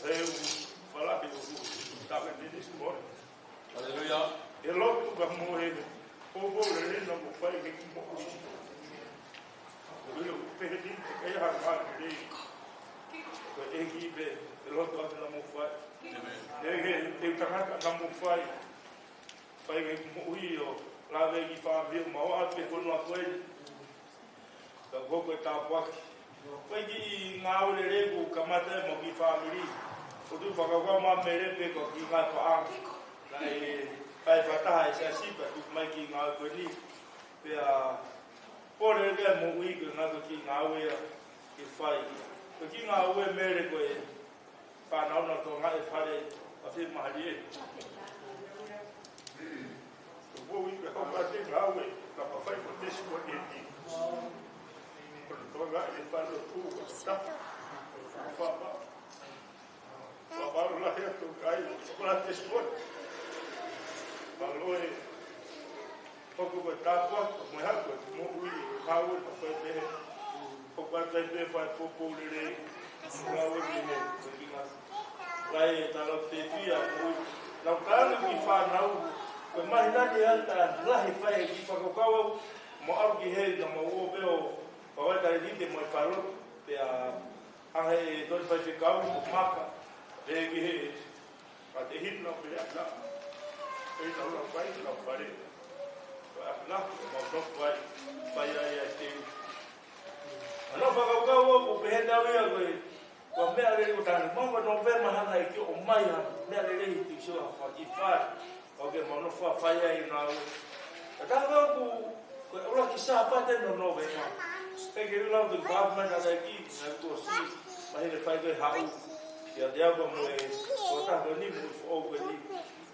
He u fala ke u tape ni this morning. Hallelujah. He lotu ka mo he poupou lelei naʻa mou fai ke ki mo ui. He u pehē ni ke kai ha ngā lelei. Ko e ʻEiki pē, he lotu atu naʻa mou fai. Amen. He, he, he tangata naʻa mou fai. Fai ke ki mo ui ʻo lave ki fāmili ʻo maua atu pē fonua ko eni. Ka ko ko e tāpuaki. Ko e kiʻi ngāue lelei kuo kamata ʻe mo e kiʻi fāmili. Ko tu fakakau ma Mele pē ko e kiʻi ngāue paʻanga. Naʻe, kae fakataha e siasi pea tuku mai kiʻi ngāue ko eni. Pea pole ke mo ui ko e ngāue ko e kiʻi ngāue ia ke fai. Ko e kiʻi ngāue Mele ko e Fānau naʻa nau tokangaʻi e fale ʻa Filimahali ē. Ko e ui ke hau ka te ngāue, ka mafai ko te sua ke ti. Ko e tokangaʻi e fale ʻo tu, ko e ta. Fapa. Fapa ʻo lahi atu kai, ko la te sua. Falo e Hoko ko e tāpuaki, mo e hako, mo ui, mo e ngāue, mo e pehē. Hoko atu ai pē fai poupou lelei, ngāue ki he, ko e kina. Lai e tala te fia, mo ui. Lau tāna ki fānau, ko e mahina ni ata, lahi fai e kiʻi fakakaukau, mo au ki he, na mo o pē ʻo, fawai tale ni te mo e falo, pea, hanga he, toni faifekau, mo maka, e ki he, Ka te hina ʻo pele ana. Pele na ula fai, na fale. Ka na, mau no fai. Fai ai ai te. Ana fakakaukau ʻoku pehē tau ia ko e. Ko e meʻa lelei ko tani. Mau ko Novema hanga ʻEiki ʻo mai ha meʻa lelei te u sio ha fai fai. ʻOku mau no fa fai ai na. Ka tau kau ku Ko e ʻuluaki Sāpate ʻo Novema. Pea ke lau te fāmai na taiki, na kuo si, mahele fai ko e haʻu. Kiate au pea mo e, ko taha ko eni, mo e foʻou ko eni.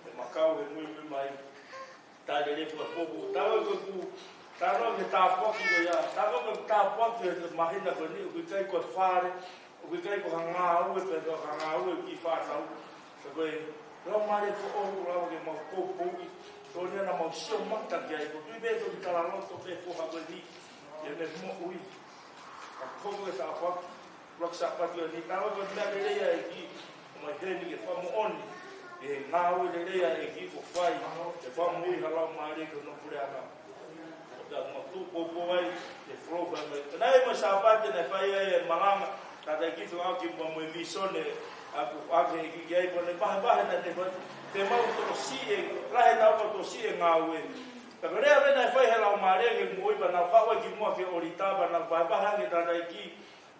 ʻE makau he muimui mai. Taʻelele kuo poku, taʻu ko ē kuo, taʻu ke tāpuaki ko ia, taʻu ko ē tāpuaki e māhina ko eni, ʻoku ʻikai ko e fale, ʻoku ʻikai ko ha ngāue, pe ko ha ngāue ki fānau. Ka ko e Laumālie Foʻou, lava ke mau poupouʻi, tō nia naʻa mau sio mata ki ai, ko tui pē toki talaloto pē ko ha ko eni, ʻi heʻene moʻui. Ka ko e tāpuaki, ʻuluaki Sāpate ʻo e taʻu, ko e meʻa lelei ʻa e ʻEiki, ʻomai heni ke fakamoʻoni ʻi he ngāue lelei ʻa e ʻEiki kuo fai, ke fakamoʻui ha laumālie ki hono puleʻanga. Ka mau tuʻu poupou ai, ke folofa mai. Ka naʻe ʻi ai mo e Sāpate naʻe fai ai e malanga, tangataʻeiki fekauʻaki mo e vīsone, ʻa ia ʻoku ʻeke ʻEiki ki ai, pea ne vahevahe naʻe fai, te mau tokosiʻi e, lahi ʻetau tokosiʻi e ngāue. Ka ko e lea pē naʻe fai he laumālie ke moʻui pea nau haʻu ai ki muʻa ki he ʻōlita pea nau vahevahe ange tangataʻeiki,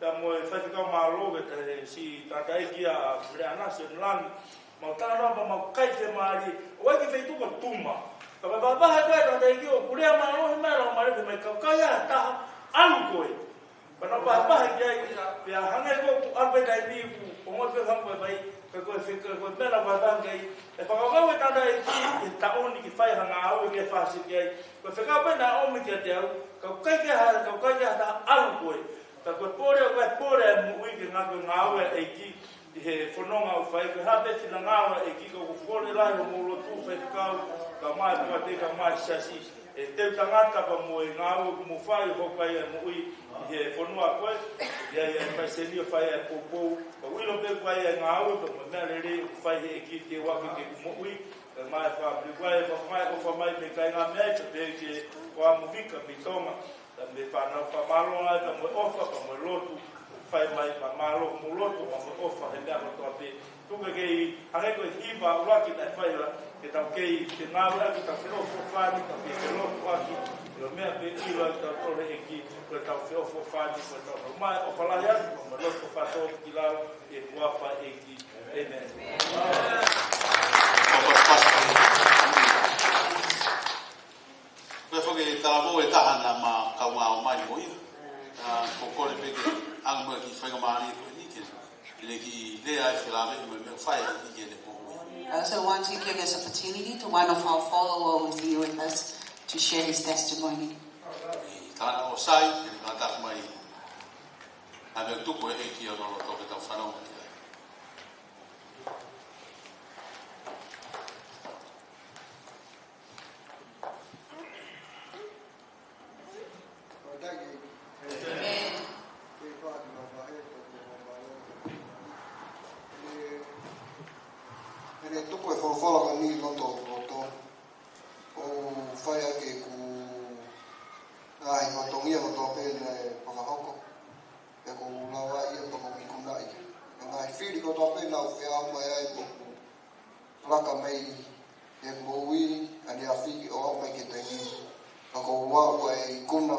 pea mo e faifekau mālō ke te si tangataʻeiki ʻa Puleʻanga Sione Langi. Mau talanoa pea mau kai fiemālie, ʻoku ʻi ai e kiʻi feituʻu ko Tuma. Ka ko e vahevahe ko ē tangataʻeiki ʻoku lea mālohi mai e laumālie pea mai kau kai ʻa e taha, ʻalu koe. Pea nau vahevahe ki ai, pea hangē ko ē ʻoku ʻalu pē taimi ʻoku ongoʻi pē hangē ko e vai, ka ko e fekau, ko e meʻa naʻe vahevahe ki ai. ʻE fakakaukau e tangataʻeiki, ʻi he taʻu ni ke fai ha ngāue ke fasi ki ai. Ko e fekau pē naʻe ʻomi kiate au, kau kai ke ha, kau kai ke ha taha ʻalu koe. Ka ko e pole, ko e pole ʻa e moʻui ke ngāue, ngāue ʻa e ʻEiki ʻi he fononga ʻoku fai, ko e hā pē finangalo ʻa e ʻEiki, ka ʻoku pole lahi hoʻomou lotu faifekau, kae ʻumaʻā e poate, kae ʻumaʻā e siasi, ʻa e teu tangata pea mo e ngāue ʻoku mou fai, hoko ai ʻa e moʻui ʻi he fonua ko ē, ʻi ai ʻa e paiseni ʻo fai ʻa e poupou, ka ʻoku ʻilo pē ko e ʻai ʻa e ngāue, pea mo e meʻa lelei ʻoku fai he ʻEiki ke ʻoatu ke moʻui, kae ʻumaʻā e fāmili ko ē, ʻe fai mai, ʻofa mai mei he kāinga mei ai, pea pehē ki he Koa Muvika mei Tonga, pea mei he fānau fakamālō ai, pea mo e ʻofa, pea mo e lotu, fai mai, pea mālō mo e lotu, pea mo e ʻofa, he meʻa kotoa pē. Tuku ke kei, hangē ko e hiva ʻuluaki naʻe fai la, ke tau kei, ke ngāueʻaki ʻetau feʻofoʻofani, tau kei feʻofoʻofani, ʻi he meʻa pē ʻoku ʻilo ai kitautolu ʻe he ʻEiki, ko ʻetau feʻofoʻofani, ko ʻetau ʻomai ʻofa lahi atu, pea mo e loto fakatōkilalo, ʻi he huafa ʻo e ʻEiki. ʻĒmeni. Ko e foki talavou ʻe taha naʻa ma kaungā ʻomai mo ia. ʻA, ko e kole pē ke ʻoange mo e kiʻi faingamālie ko eni ke, ke ne kiʻi lea ai felāveʻi mo e meʻa ʻoku fai ʻe he ʻEiki ki heʻene moʻui. I also want to give this opportunity to one of our followers who is here with us to share his testimony. ʻI he taimi ʻoku sai, ke ne kātaki mai. ʻA e meʻa ʻoku tuku ʻe he ʻEiki ʻi hono loto ke tau fanongo ki ai. ʻĒmeni. ʻE tuku e folofola ko eni ʻi loto, loto. ʻO fai ʻaki ʻeku ngaahi fatongia kotoa pē naʻe fakahoko. Pea ʻoku ou lava ia pea ʻoku ou ikunaʻi. Ngaahi fili kotoa pē naʻa ku feʻao mai ai ʻoku laka mai he moʻui ʻaneafi ʻo aʻu mai ki he taimi ni. Pea ʻoku ou ʻoatu e ikuna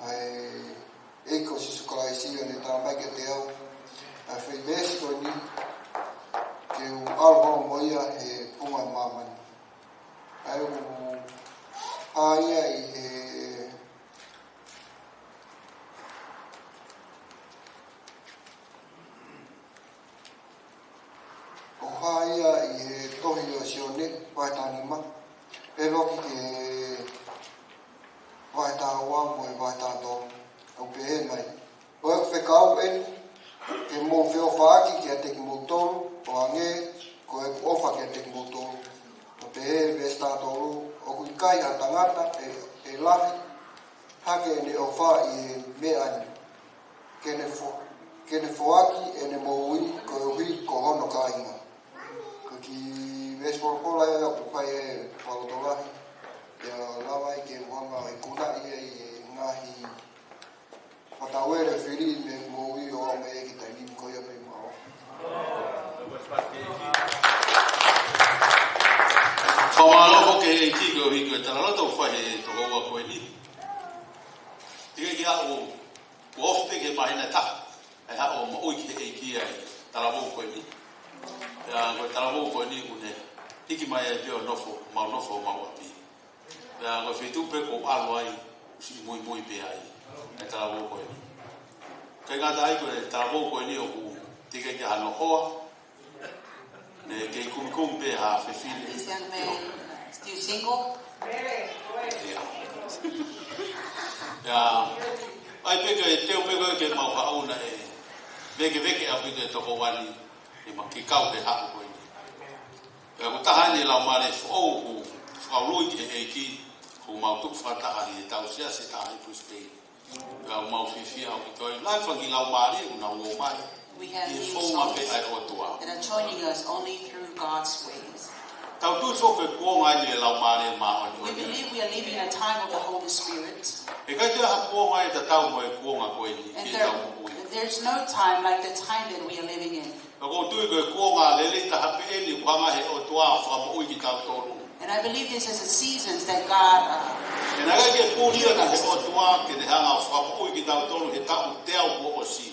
ʻa e ʻEiki ko Sīsū Kalaisi ʻo ne tala mai kiate au ʻa e fai meesi ko eni ke u ʻalu holo mo ia he funga māmani. ʻA ia ʻoku hā ia ʻi he ʻOku hā ia ʻi he tohi ʻo Sione, vahe taha nima, pea loki ki he vahe taha ua mo e vahe taha tolu, ʻoku pehē mai: Ko ʻeku fekau eni, ke mou feʻofaʻaki kiate kimoutolu, ʻo hangē ko ʻeku ʻofa kiate kimoutolu. ʻOku pehē veesi taha tolu, ʻoku ʻikai ha tangata ʻe, ʻe lahi hake ʻene ʻofa ʻi he meʻa ni, ke ne fo-, ke ne foaki ʻene moʻui koeʻuhi ko hono kāinga. Ko e kiʻi veesi folofola ia ʻoku fai e fakalotolahi, ʻe lava ai ke u hanga ʻo ikunaʻi ʻa e ngaahi fakatauele fili mei he moʻui ʻo aʻu mai ki he taimi ni. Ko ia pē, mālō. Fakamālō ki he ʻEiki koeʻuhi ko e talaloto ʻoku fai he tokoua ko eni. ʻIkai ke u ʻofa pē ki he māhina ʻe taha, ʻe haʻu ʻo moʻui ki he ʻEiki ʻa e talavou ko eni. Pea ko e talavou ko eni ʻoku ne hiki mai ai pē ʻo nofo, mau nofo, mau ʻapi. Pea ko e feituʻu pē ʻoku ou ʻalu ai, ʻosi muimui pē ai e talavou ko eni. ʻIkai ngata ai, ko e talavou ko eni ʻoku teʻeki ke ʻi ai hano hoa, ne kei kumikumi pē ha fefine. This young man, Still single? ʻIo. ʻIo. ʻAi pē ke teu pē koe ke mau haʻu naʻe vekeveke ʻaupito e tokouani, ʻe ma ke kau he haʻu ko eni. Pea ko e taha eni e laumālie foʻou ʻoku fakaului ki he ʻEiki, ʻoku mau tuʻu fakataha ʻi heʻetau siasi taha ʻi Brisbane. Pea ʻoku mau fiefia ʻaupito ai. Lahi e fanga kiʻi laumālie ʻoku nau ō mai. We have ʻI he founga pē ʻa e ʻOtua. That are joining us only through God's ways. Tau tui foki ko e kuonga eni e Laumālie Māʻoniʻoni. We believe we are living in a time of the Holy Spirit. ʻE ʻikai toe ʻi ai ha kuonga ʻe tatau mo e kuonga ko eni ʻi heʻetau moʻui. And there, there's no time like the time that we are living in. Pea ʻoku ou tui ko e kuonga lelei taha pē eni ʻoku hanga he ʻOtua ʻo fakamoʻui kitautolu. And I believe this is a season that God, uh, ʻE naʻe ʻikai ke puli ia ki he ʻOtua ke ne hanga ʻo fakamoʻui kitautolu he taʻu teau kuo ʻosi.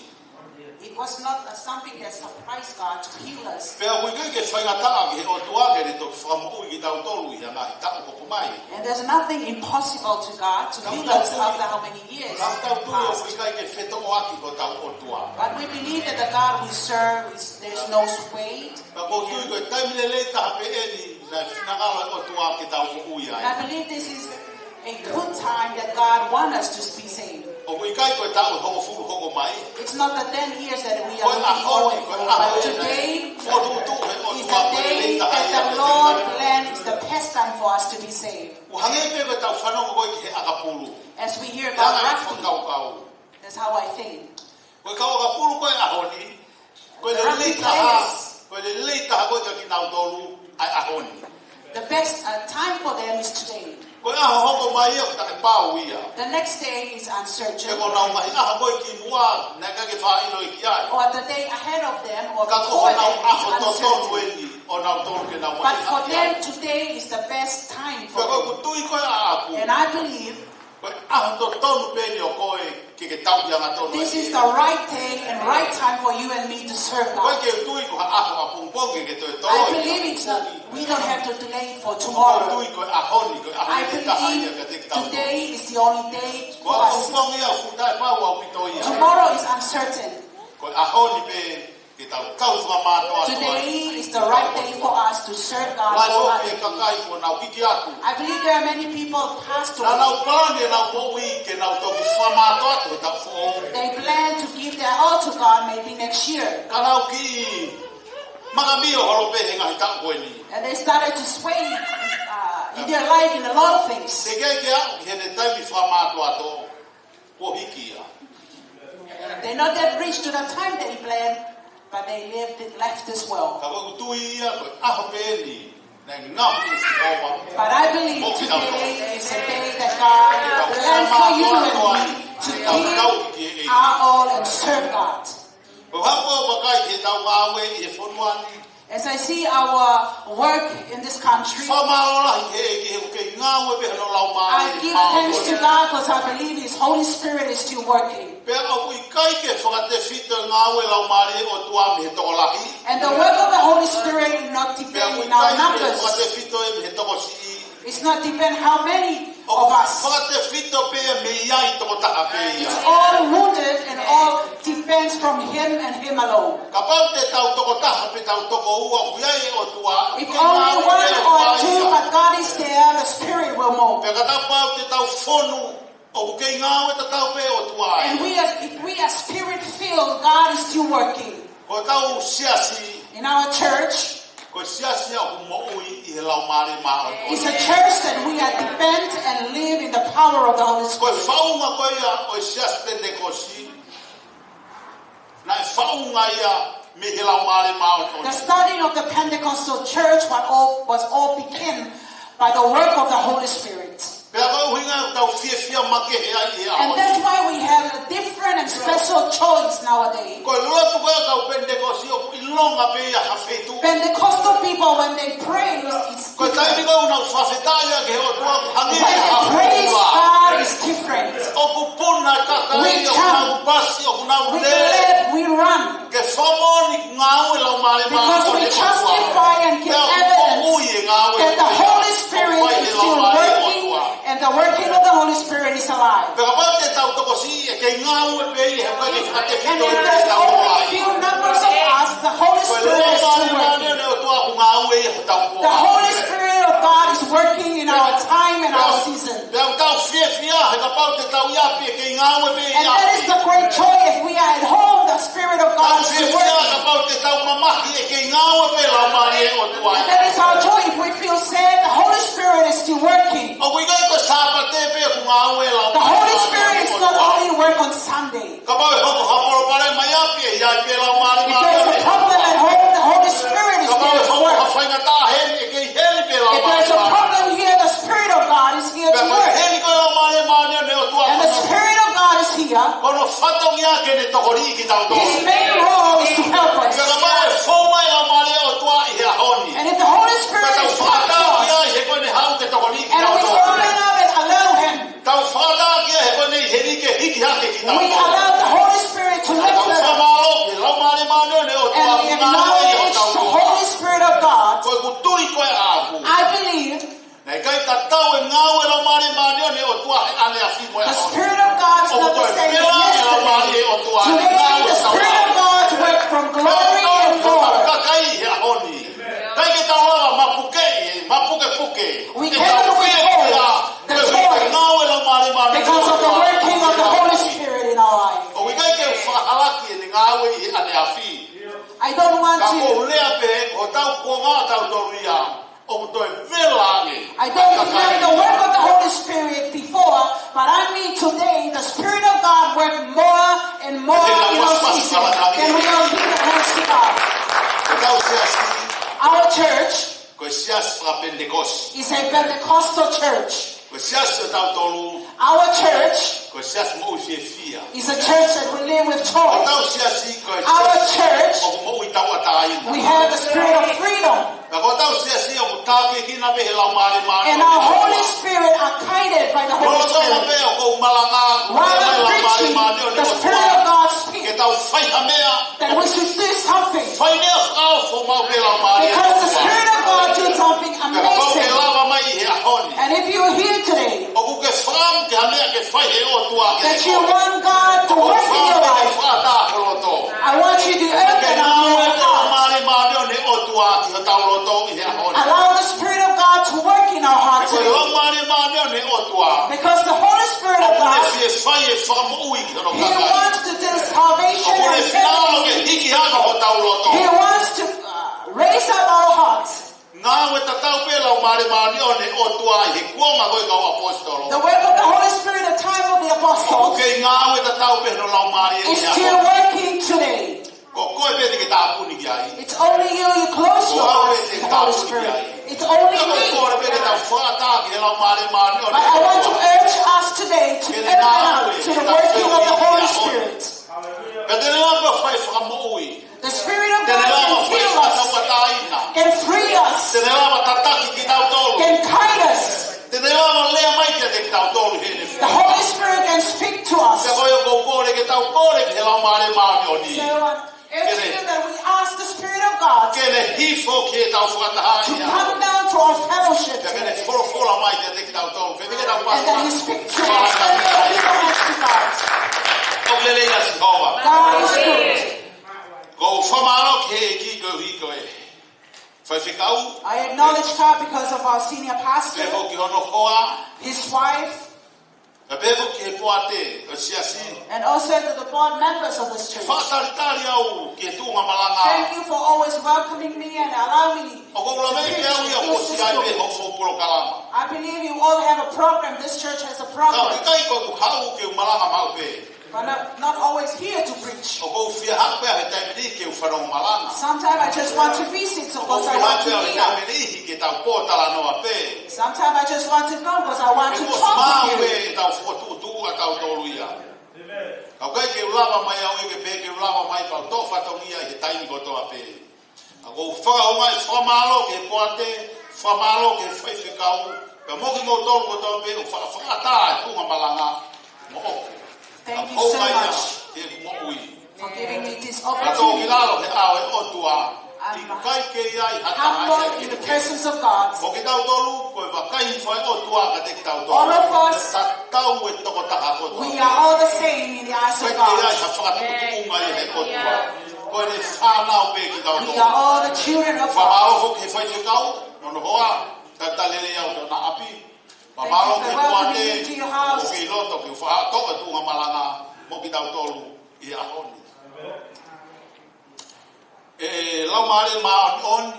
It was not, uh, something that surprised God to heal us. Pea ʻoku ʻikai ke faingataʻa ki he ʻOtua ke ne toki fakamoʻui kitautolu ʻi he ngaahi taʻu hoko mai. And there's nothing impossible to God to heal us after how many years passed. Ka ʻoku tau tui ʻoku ʻikai ke fetoʻoaki ko hotau ʻOtua. But we believe that the God we serve is, there's no sway. Pea ʻoku ou tui ko e taimi lelei taha pē eni naʻe finangalo e ʻOtua ke tau moʻui ai. And I believe this is a good time that God wants us to be saved. ʻOku ʻikai ko e taʻu ʻe hongofulu hoko mai. It's not the ten years that we are looking forward for, but today is the day that the Lord planned, is the best time for us to be saved. ʻOku hangē pē ko ʻetau fanongo ko ē ki he ʻakapulu. As we hear about rugby, that's how I think. Ko e kau ʻakapulu ko e ʻaho ni, ko e lelei taha, ko e lelei taha ko ē kia kinautolu ʻa e ʻaho ni. The best, uh, time for them is today. Ko e ʻaho hoko mai ia ʻoku taʻepau ia. The next day is uncertain. Pe ko honau ngaahi ʻaho ko ē kimuʻa, naʻe ʻikai ke fāʻilo ki ai. Or the day ahead of them, or before them, is uncertain. Ka ko honau ʻaho totonu eni ʻonautolu ke nau maʻu. But for them, today is the best time for them. Pea ko ʻeku tui ko ē ʻaʻaku. And I believe Ko e ʻaho totonu pē eni ʻo koe ke ke tauhi angatonu. This is the right day and right time for you and me to serve God. Ko e ke tui ko ha ʻaho ʻapongipongi ke ke toe toloi. I believe it's not, we don't have to delay it for tomorrow. Ko e tui ko e ʻaho ni, ko e ʻaho ni taha ia kiate kitautolu. I believe today is the only day for us. Ko e ʻapongipongi ia ʻoku taʻepau ʻaupito ia. Tomorrow is uncertain. Ko e ʻaho ni pē ke tau kau fakamātoato ai. Today is the right day for us to serve God wholeheartedly. Lahi foki e kakai kuo nau hiki atu. I believe there are many people passed away. Naʻa nau palani ʻenau moʻui ke nau toki fakamātoato he taʻu foʻou. They plan to give their all to God maybe next year. Ka nau kiʻi makamio holo pē he ngaahi taʻu ko eni. And they started to sway, uh, in their life in a lot of things. Teʻeki ke aʻu ki heʻene taimi fakamātoato. Kuo hiki ia. They not yet reached to the time that he planned, but they left it, left this world. Ka ko ʻeku tui ia, ko e ʻaho pē eni naʻe ngaohi ʻe Sihova. But I believe today is a day that God planned for you and me to give our all and serve God. Ko e hā ʻoku ou vakai ki heʻetau ngāue ʻi he fonua ni. As I see our work in this country, Fakamālō lahi ki he ʻEiki he ʻoku kei ngāue pē hono Laumālie Māʻoniʻoni. I give thanks to God 'cause I believe His Holy Spirit is still working. Pea ʻoku ʻikai ke fakatefito e ngāue Laumālie ʻOtua mei he tokolahi. And the work of the Holy Spirit is not depending on numbers. Pea ʻoku ʻikai ke fakatefito ia mei he tokosiʻi. It's not depend how many of us. ʻOku fakatefito pē ia mei ai tokotaha pē ia. It's all rooted and all depends from him and him alone. Kapau te tau tokotaha pe tau tokoua, ʻoku ʻi ai e ʻOtua, ʻoku kei ngāue pē ʻOtua ia. If only one or two, but God is there, the Spirit will move. Pea kapau te tau fonu, ʻoku kei ngāue tatau pē ʻOtua ia. And we as, if we are spirit filled, God is still working. Ko ʻetau siasi. In our church, Ko e siasi ia ʻoku moʻui ʻi he Laumālie Māʻoniʻoni. It's a church that we are depend and live in the power of the Holy Spirit. Ko e faʻunga ko ia ʻo e siasi Penitekosi, naʻe faʻunga ia mei he Laumālie Māʻoniʻoni. The starting of the Pentecostal church was all, was all began by the work of the Holy Spirit. Pea ko e ʻuhinga ia ʻoku tau fiefia makehe ai he ʻaho ni. And that's why we have a different and special choice nowadays. Ko e lotu ko ē ʻa e kau Penitekosi ʻoku ʻilonga pē ia ha feituʻu. Pentecostal people, when they pray, it's different. Ko e taimi ko ē ʻoku nau fakafetaʻi ai ki he ʻOtua ʻoku hangē ha hula. When they praise God, it's different. ʻOku puna e kakai, ʻoku nau pasi, ʻoku nau lele. We come, we clap, we run. Ke fakamoʻoni ngāue Laumālie Māʻoniʻoni ʻa e ʻOtua. Because we testify and give evidence that the Holy Spirit is still working and the working of the Holy Spirit is alive. Pea kapau te tau tokosiʻi ʻe kei ngāue pē ia he ʻoku ʻikai ke fakatefito ia ʻi heʻetau moʻui. And if there's only a few numbers of us, the Holy Spirit is still working. Ko e Laumālie Māʻoniʻoni ʻa e ʻOtua ʻoku ngāue ia ʻi hotau moʻui. The Holy Spirit of God is working in our time and our season. Pea ʻoku tau fiefia he kapau te tau ʻi ʻapi ʻe kei ngāue pē ʻi ʻapi. And that is the great joy if we are at home, the Spirit of God is working. Tau fiefia kapau te tau mamahi ʻe kei ngāue pē Laumālie ʻo e ʻOtua. And that is our joy if we feel sad, the Holy Spirit is still working. ʻOku ʻikai ko e Sāpate pē ʻoku ngāue Laumālie ʻo e ʻOtua. The Holy Spirit is not only work on Sunday. Kapau ʻe hoko ha palopalema ʻi ʻapi ʻe ʻi ai pē Laumālie Māʻoniʻoni. If there's a problem at home, the Holy Spirit is there to work. Kapau ʻe hoko ha faingataʻa heni ʻe kei heni pē Laumālie Māʻoniʻoni. If there's a problem here, the Spirit of God is here to work. Pea ko e heni ko e Laumālie Māʻoniʻoni ʻo e ʻOtua. And the Spirit of God is here. Ko hono fatongia ke ne tokoniʻi kitautolu. His main role is to help us. Pea kapau ʻe fou mai Laumālie ʻo e ʻOtua ʻi he ʻaho ni. And if the Holy Spirit is coming to us, pea tau fakatātā ki ai he ko ʻene haʻu ke tokoniʻi kitautolu. And we open up and allow him Tau fakatātā ki ai he ko ʻene ʻi heni ke hiki hake kitautolu. We allow the Holy Spirit to lift us up. Tau fakamālō ki he Laumālie Māʻoniʻoni ʻo e ʻOtua. And we acknowledge the Holy Spirit of God. Ko ʻeku tui ko e ʻaku. I believe Naʻe ʻikai tatau e ngāue Laumālie Māʻoniʻoni ʻo e ʻOtua he ʻaneafi mo e ʻaho ni. The Spirit of God is not the same as yesterday. ʻOku toe vela e Laumālie ʻo e ʻOtua. Today, the Spirit of God work from glory and glory. Tau kakai he ʻaho ni. ʻIkai ke tau lava mapukeʻi, mapukepuke. We cannot withhold the joy because of the working of the Holy Spirit in our life. ʻOku ʻikai ke u fakahalaki ʻene ngāue ʻi he ʻaneafi. I don't want to Ka ʻoku ou lea pē, ko hotau kuonga ʻatautolu ia, ʻoku toe vela ange. I don't remember the work of the Holy Spirit before, but I mean today, the Spirit of God work more and more in our season than we are here, thanks to God. Ko hotau siasi, Our church ko e siasi faka-Pentekosi. is a Pentecostal church. Ko e siasi ʻatautolu, Our church ko e siasi moʻui fiefia. is a church that we live with joy. Ko hotau siasi ko e Our siasi church, ʻoku moʻui tauʻatāina. we have the spirit of freedom. Ka ko hotau siasi ʻoku tākiekina pē he Laumālie Māʻoniʻoni. And our Holy Spirit are guided by the Holy Spirit. Lolotonga pē ʻoku ou malanga, While I'm preaching, the Spirit of God speaks. Ke tau fai ha meʻa. That we should do something. Fai meʻa fakaofo maʻu pē Laumālie. Because the Spirit of God do something amazing. Ka kapau ʻoku ke lava mai he ʻaho ni. And if you are here today, ʻOku ke fakaʻamu ke ha meʻa ke fai he ʻOtua ke that you want God to work in your life, ʻOku ou fakaʻamu ke fakatātā ho loto. I want you to open up your heart. Ke ngāue e Laumālie Māʻoniʻoni ʻo e ʻOtua ki hotau loto ʻi he ʻaho ni. Allow the Spirit of God to work in our hearts today. He ko e Laumālie Māʻoniʻoni ʻo e ʻOtua. Because the Holy Spirit of God, ʻOku ne fie fai e fakamoʻui ki hono kakai. He wants to do salvation and saving. ʻOku ne finangalo ke hiki hake hotau loto. He wants to, uh, raise up our hearts. Ngāue tatau pē Laumālie Māʻoniʻoni ʻo e ʻOtua ʻi he kuonga ko ē kau ʻaposetolo. The work of the Holy Spirit at the time of the apostles ʻOku kei ngāue tatau pē hono Laumālie is still working today. Ko koe pē te ke tāpuni ki ai. It's only you, you close your hearts to the Holy Spirit. It's only me. Ka ko e kole pē ke tau fakatātā ki he Laumālie Māʻoniʻoni. But I want to urge us today to open up to the working of the Holy Spirit. Ka te ne lava fai fakamoʻui. The Spirit of God can heal us, can free us, can guide us. Te ne lava fai fakatātā ʻatautolu. Te ne lava tataki kitautolu. Te ne lava lea mai kiate kitautolu he efiafi. The Holy Spirit can speak to us. Pea ko ia ʻoku ou kole ke tau kole ki he Laumālie Māʻoniʻoni. So I urge you that we ask the Spirit of God Ke ne hifo ki heʻetau fakatahaʻanga. to come down to our fellowship Pea ke ne today. folofola mai kiate kitautolu. Ke ne ke tau And that He speak to us. Let me open our hearts to God. ʻOku lelei ʻa Sihova. God is good. ʻOku ou fakamālō ki he ʻEiki koeʻuhi ko e faifekau. I acknowledge God because of our senior pastor, Pehē ki hono hoa. his wife, Pea pehē ki he poate ʻo e siasi. and also to the board members of this church. Fakatalitali au ki he tuʻunga malanga. Thank you for always welcoming me and allowing me to preach in this school. ʻOku ou lave ke au ia ko siai pē hoʻo polokalama. I believe you all have a program. This church has a program. Ka ʻoku ʻikai ko ʻeku haʻu ke u malanga maʻu pē. But not, not always here to preach. ʻOku ou fie haʻu pē he taimi ni ke u fanongo malanga. Sometimes I just want to visit, so because I want to hear. ʻOku ou fie haʻu pē he taimi ni ke tau pōtalanoa pē. Sometimes I just want to go because I want to talk with you. Ke mou maʻu pē ʻetau fokotuʻutuʻu ʻatautolu ia. Ka ʻoku ʻikai ke u lava mai au ia ke pehē ke u lava mai pea u toʻo fatongia he taimi kotoa pē. ʻOku ou fakaʻaongaʻi fakamālō ki he poate, fakamālō ki he faifekau, pea mo kimoutolu kotoa pē ʻoku fakafakaʻatā e tuʻunga malanga moʻoku. Thank you so much. ʻOku ou ʻai ia ke moʻui. For giving me this opportunity. Ka tō ki lalo he ʻao ʻo e ʻOtua, ʻoku ʻikai ke ʻi ai ha taha ia ke. I'm humble in the presence of God. Ko kitautolu, ko e vakai fai ʻOtua kiate kitautolu. All of us, Tatau e tokotaha kotoa. we are all the same in the eyes of God. ʻIkai ke ʻi ai ha fakatuʻutuʻunga ia he ʻOtua. Ko ʻene fānau pē kitautolu. We are all the children of God. Fakamālō ki he faifekau, mo hono hoa. Talitali lelei au ki hoʻo ʻapi. Thank you for welcoming me to your house. Mālō e kuate, ʻoku ou loto ke u faʻa toʻo e tuʻunga malanga mo kitautolu ʻi he ʻaho ni. ʻE Laumālie Māʻoniʻoni,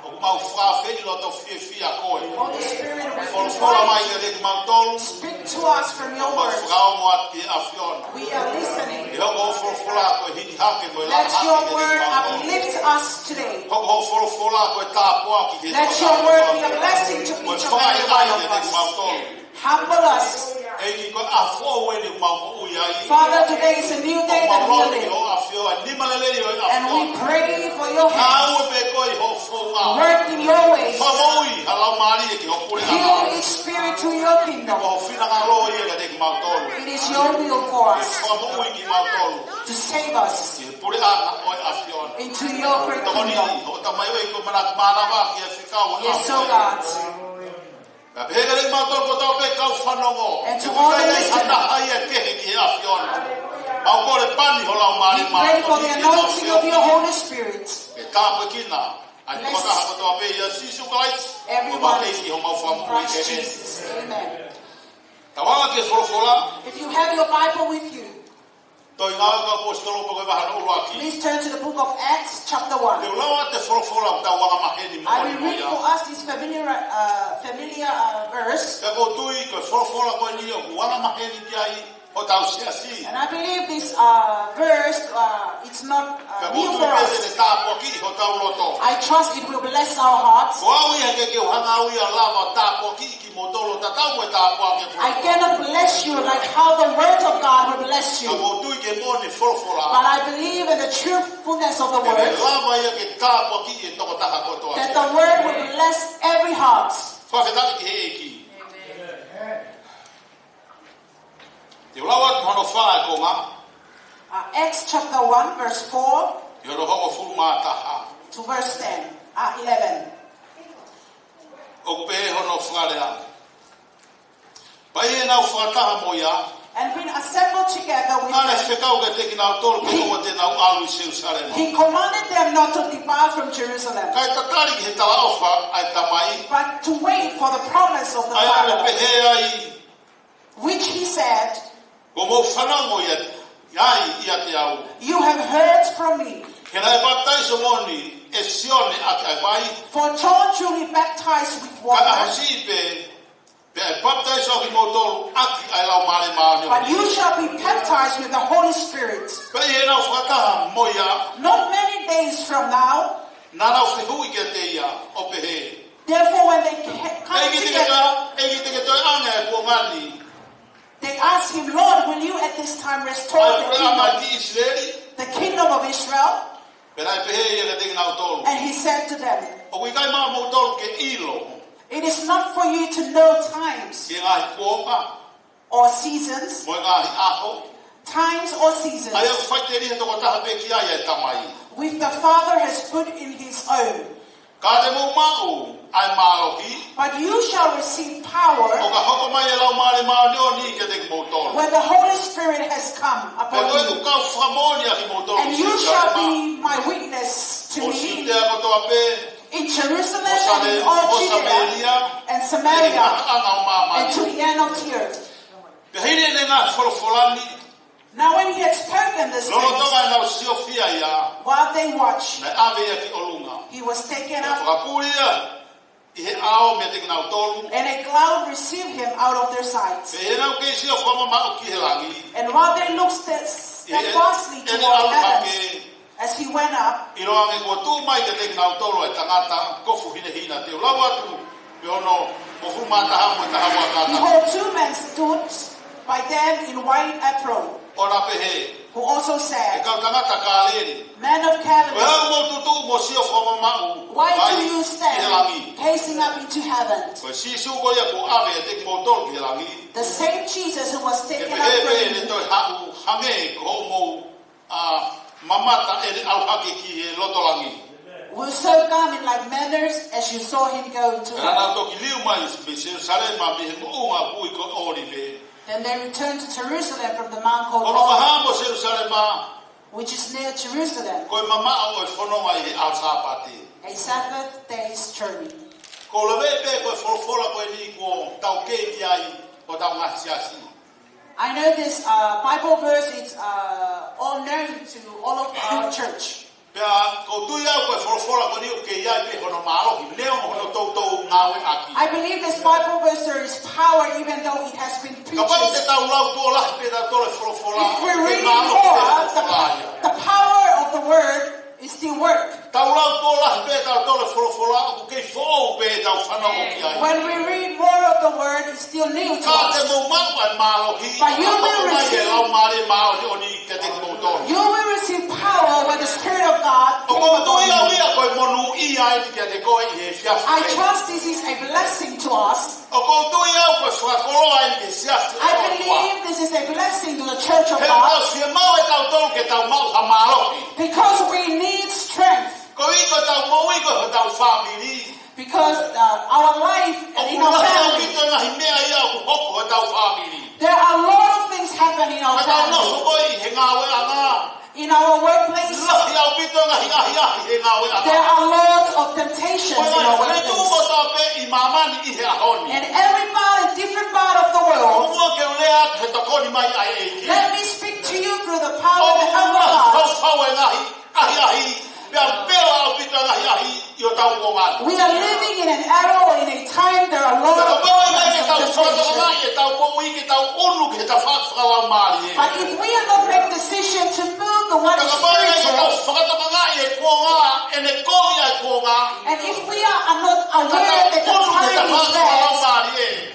ʻoku mau fakafeʻiloto fiefia koe. Holy Spirit, we Folofola mai kiate kimautolu. Speak to us from your word. Mau fakaongo atu ki he ʻAfiona. We are listening. Ke hoko hoʻo folofola ko e hiki hake mo e langa hake kiate kimautolu. Let your word uplift us today. Hoko hoʻo folofola ko e tāpuaki ki he tangata kotoa pē. Let your word be a blessing to each and every one of us. Ko e fakaʻaiʻai kiate kimautolu. Humble us. ʻEiki, ko e ʻaho foʻou eni ʻoku mau moʻui ai. Father, today is a new day that we live. ʻOku mau lotu ki hoʻo ʻAfio, ʻa e nima lelei ʻo e ʻAfio. And we pray for your hands. Ngāue pē koe ʻi hoʻo founga. Work in your ways. Fakamoʻui ha laumālie ki ho puleʻanga. Heal each spirit to your kingdom. Ko ho finangalo ia kiate kimautolu. It is your will for us. Ke fakamoʻui kimautolu. To save us. Ki he puleʻanga ʻo e ʻAfio. Into your great kingdom. Tokoni hoʻo tamaioʻeiki ko Manaki Mānava ki he fekau ʻo e ʻAfio. Yes, oh God. Pea pehē kiate kimautolu kotoa pē kau fanongo. And to all the listeners. ʻOku ʻikai ha taha ia kehe ki he ʻAfiona. Mau kole pani ho Laumālie Māʻoniʻoni. We pray for the anointing of your Holy Spirit. Ke tāpuekina ʻa e tokotaha kotoa pē ʻia Sīsū Kalaisi. Bless everyone. Ko homau ʻEiki, homau Fakamoʻui. In Christ Jesus. Amen. Tau ʻalu ki he folofola. If you have your Bible with you, Tohi Ngāue ʻa e Kau ʻAposetolo, pea ko e vahe hono ʻuluaki. Please turn to the book of Acts, chapter one. Te u lau atu e folofola ʻoku tau anga maheni moʻoni mo ia. I will read for us this familiar, uh, familiar, uh, verse. Pea ʻoku ou tui ko e folofola ko eni ʻoku anga maheni ki ai hotau siasi. And I believe this, uh, verse, uh, it's not, uh, new for us. Pea ʻoku ou tui pē te ne tāpuakiʻi hotau loto. I trust it will bless our hearts. Ko au ia heʻikai ke u hanga au ia ʻo lava ʻo tāpuakiʻi kimoutolu ʻo tatau mo e tāpuaki ʻa e folofola. I cannot bless you like how the word of God will bless you. Ka ʻoku ou tui ki he moʻoni ʻo e folofola. But I believe in the truthfulness of the word. ʻE lava ia ke tāpuakiʻi e tokotaha kotoa. That the word will bless every heart. Fakafetaʻi ki he ʻEiki. Amen. Te u lau atu hono fā e konga. Uh, Acts chapter one, verse four. ʻI hono hongofulu mā taha. To verse ten, uh, eleven. ʻOku pehē hono fakalea: Pea ʻi heʻenau fakataha mo ia, And been assembled together with them, naʻa ne fekau kiate kinautolu ke ʻoua te nau ʻalu ʻi Selusalema. He commanded them not to depart from Jerusalem. Kae tatali ki he talaʻofa ʻa e Tamai. But to wait for the promise of the Father. ʻA ia naʻa ne pehē ai, Which he said, Kuo mou fanongo ai ʻiate au. You have heard from me. He naʻe papitaiso moʻoni ʻe Sione ʻaki ʻa e vai. For John truly baptized with water. Ka ʻaho siʻi pē, pea ʻe papitaiso ʻa kimoutolu ʻaki ʻa e Laumālie Māʻoniʻoni. But you shall be baptized with the Holy Spirit. Pea ʻi heʻenau fakataha mo ia, Not many days from now, naʻa nau fehuʻi kiate ia ʻo pehē, Therefore, when they ca-, come together, ʻEiki, te ke toe ʻoange ʻa e kuonga ni, they asked him, Lord, will you at this time restore the kingdom, ʻa e puleʻanga ʻo ʻIsileli? The kingdom of Israel? Pea naʻe pehē ia kiate kinautolu, And he said to them, ʻOku ʻikai maʻamoutolu ke ʻilo, It is not for you to know times, ki he ngaahi kuonga, or seasons, mo e ngaahi ʻaho, times or seasons, ʻa ia ʻoku faʻiteliha toko taha pē ki ai ʻa e Tamai, which the Father has put in his own. Ka te mou maʻu ʻa e mālohi, But you shall receive power, ʻo ka hoko mai ʻa e Laumālie Māʻoniʻoni kiate kimoutolu. When the Holy Spirit has come upon you. Pea ko ʻeku kau fakamoʻoni ʻa kimoutolu ʻi Selusalema, And you shall be my witness to me, ʻo Siutea kotoa pē, in Jerusalem, mo Same-, and in all Judea, mo Samēlia, and Samaria, ʻi he ngataʻanga ʻo māmani, and to the end of the earth. Pea hili ʻene ngaahi folofola ni, Now when he had spoken this things, lolotonga ʻenau siofia ia, while they watched, naʻe ʻave ia ki ʻolunga. He was taken up. Naʻe fakapuli ia ʻi he ʻao meiate kinautolu. And a cloud received him out of their sight. Pea ʻi heʻenau kei sio fakamamaʻu ki he langi, And while they looked st-, steadfastly toward heavens, ʻi he, ʻi heʻene ʻalu hake, as he went up, ʻiloange kuo tuʻu mai kiate kinautolu ʻa e tangata kofu hinehina. Te u lau atu pē hono hongofulu mā taha mo e taha ua kātaki. Behold, two men stood by them in white apparel, ʻo na pehē, who also said, ʻE kau tangata Kāleli, Men of Galilee, ko e hā ʻoku mou tutuʻu mo sio fakamamaʻu mai ki he langi? Why do you stand gazing up into heaven? Ko e Sīsū ko ia kuo ʻave ʻiate kimoutolu ki he langi, The same Jesus who was taken up from you, ʻe pehē pē ʻene toe haʻu hangē ko hoʻomou ʻa, mamata ʻene ʻalu hake ki he loto langi. Will so come in like manners as you saw him go to heaven. Pea naʻa nau toki liu mai mei Selusalema mei he moʻunga ʻoku ui ko ʻŌlive. Then they returned to Jerusalem from the mount called Olivet. Ko hono vahaʻa mo Selusalema, which is near Jerusalem, ko e mamaʻo ʻo e fononga ʻi he ʻaho Sāpate. A Sabbath day's journey. Ko e lave pē ko e folofola ko eni kuo tau kei ki ai ʻo tau ngaahi siasi. I know this uh, Bible verse is uh, all known to all of our church. Pea ʻoku ou tui au ko e folofola ko eni ʻoku kei ʻi ai pē hono mālohi, neongo hono toutou ngāueʻaki. I believe this Bible verse there is power even though it has been preached. Kapau te tau lau tuʻo lahi pē tautolu e folofola, If we read more, the, the power of the word is still work. Tau lau tuʻo lahi pē tautolu e folofola, ʻoku kei foʻou pē ʻetau fanongo ki ai. When we read more of the word, it's still new to us. Ka te mou maʻu ʻa e mālohi, But you will receive, Laumālie Māʻoniʻoni kiate kimoutolu. You will receive power when the Spirit of God ʻOku ou tui au ia ko e monūʻia eni kiate koe ʻi he efiafi. I trust this is a blessing to us. ʻOku ou tui au ko e fakakoloa eni ki he siasi ʻo e ʻOtua. I believe this is a blessing to the church of God. He ʻoku tau fiemaʻu ʻe tautolu ke tau maʻu ha mālohi. Because we need strength. Koeʻuhi ko ʻetau moʻui ko hotau fāmili. Because uh, our life and in our family, ʻOku lahi ʻaupito e ngaahi meʻa ia ʻoku hoko hotau fāmili. There are a lot of things happen in our family. Ka tau nofo ko ē ʻi he ngāueʻanga. In our workplace, Lahi ʻaupito e ngaahi ʻahiʻahi he ngāueʻanga. There are lots of temptations in our workplace. Ko e ngaahi feituʻu kotoa pē ʻi māmani ʻi he ʻaho ni. And everybody, different part of the world. Muʻa ke u lea atu he tokoni mai ʻa e ʻEiki. Let me speak to you through the power and the help of God. ʻOku lahi ʻaupito e ngaahi ʻahiʻahi, pea vela ʻaupito e ngaahi ʻahiʻahi ʻi hotau kuonga. We are living in an era or in a time there are a lot of temptations. Ka kapau ʻe ʻikai ke tau fakatokangaʻi ʻetau moʻui ke tau ʻunu ki he tafaʻaki fakalaumālie. But if we are not make decision to move the one is spiritual, Ka kapau ʻe ʻikai ke tau fakatokangaʻi e kuonga, ʻene kovi ʻa e kuonga. And if we are, are not aware that the time is bad, Ka tau ʻunu ki he tafaʻaki fakalaumālie.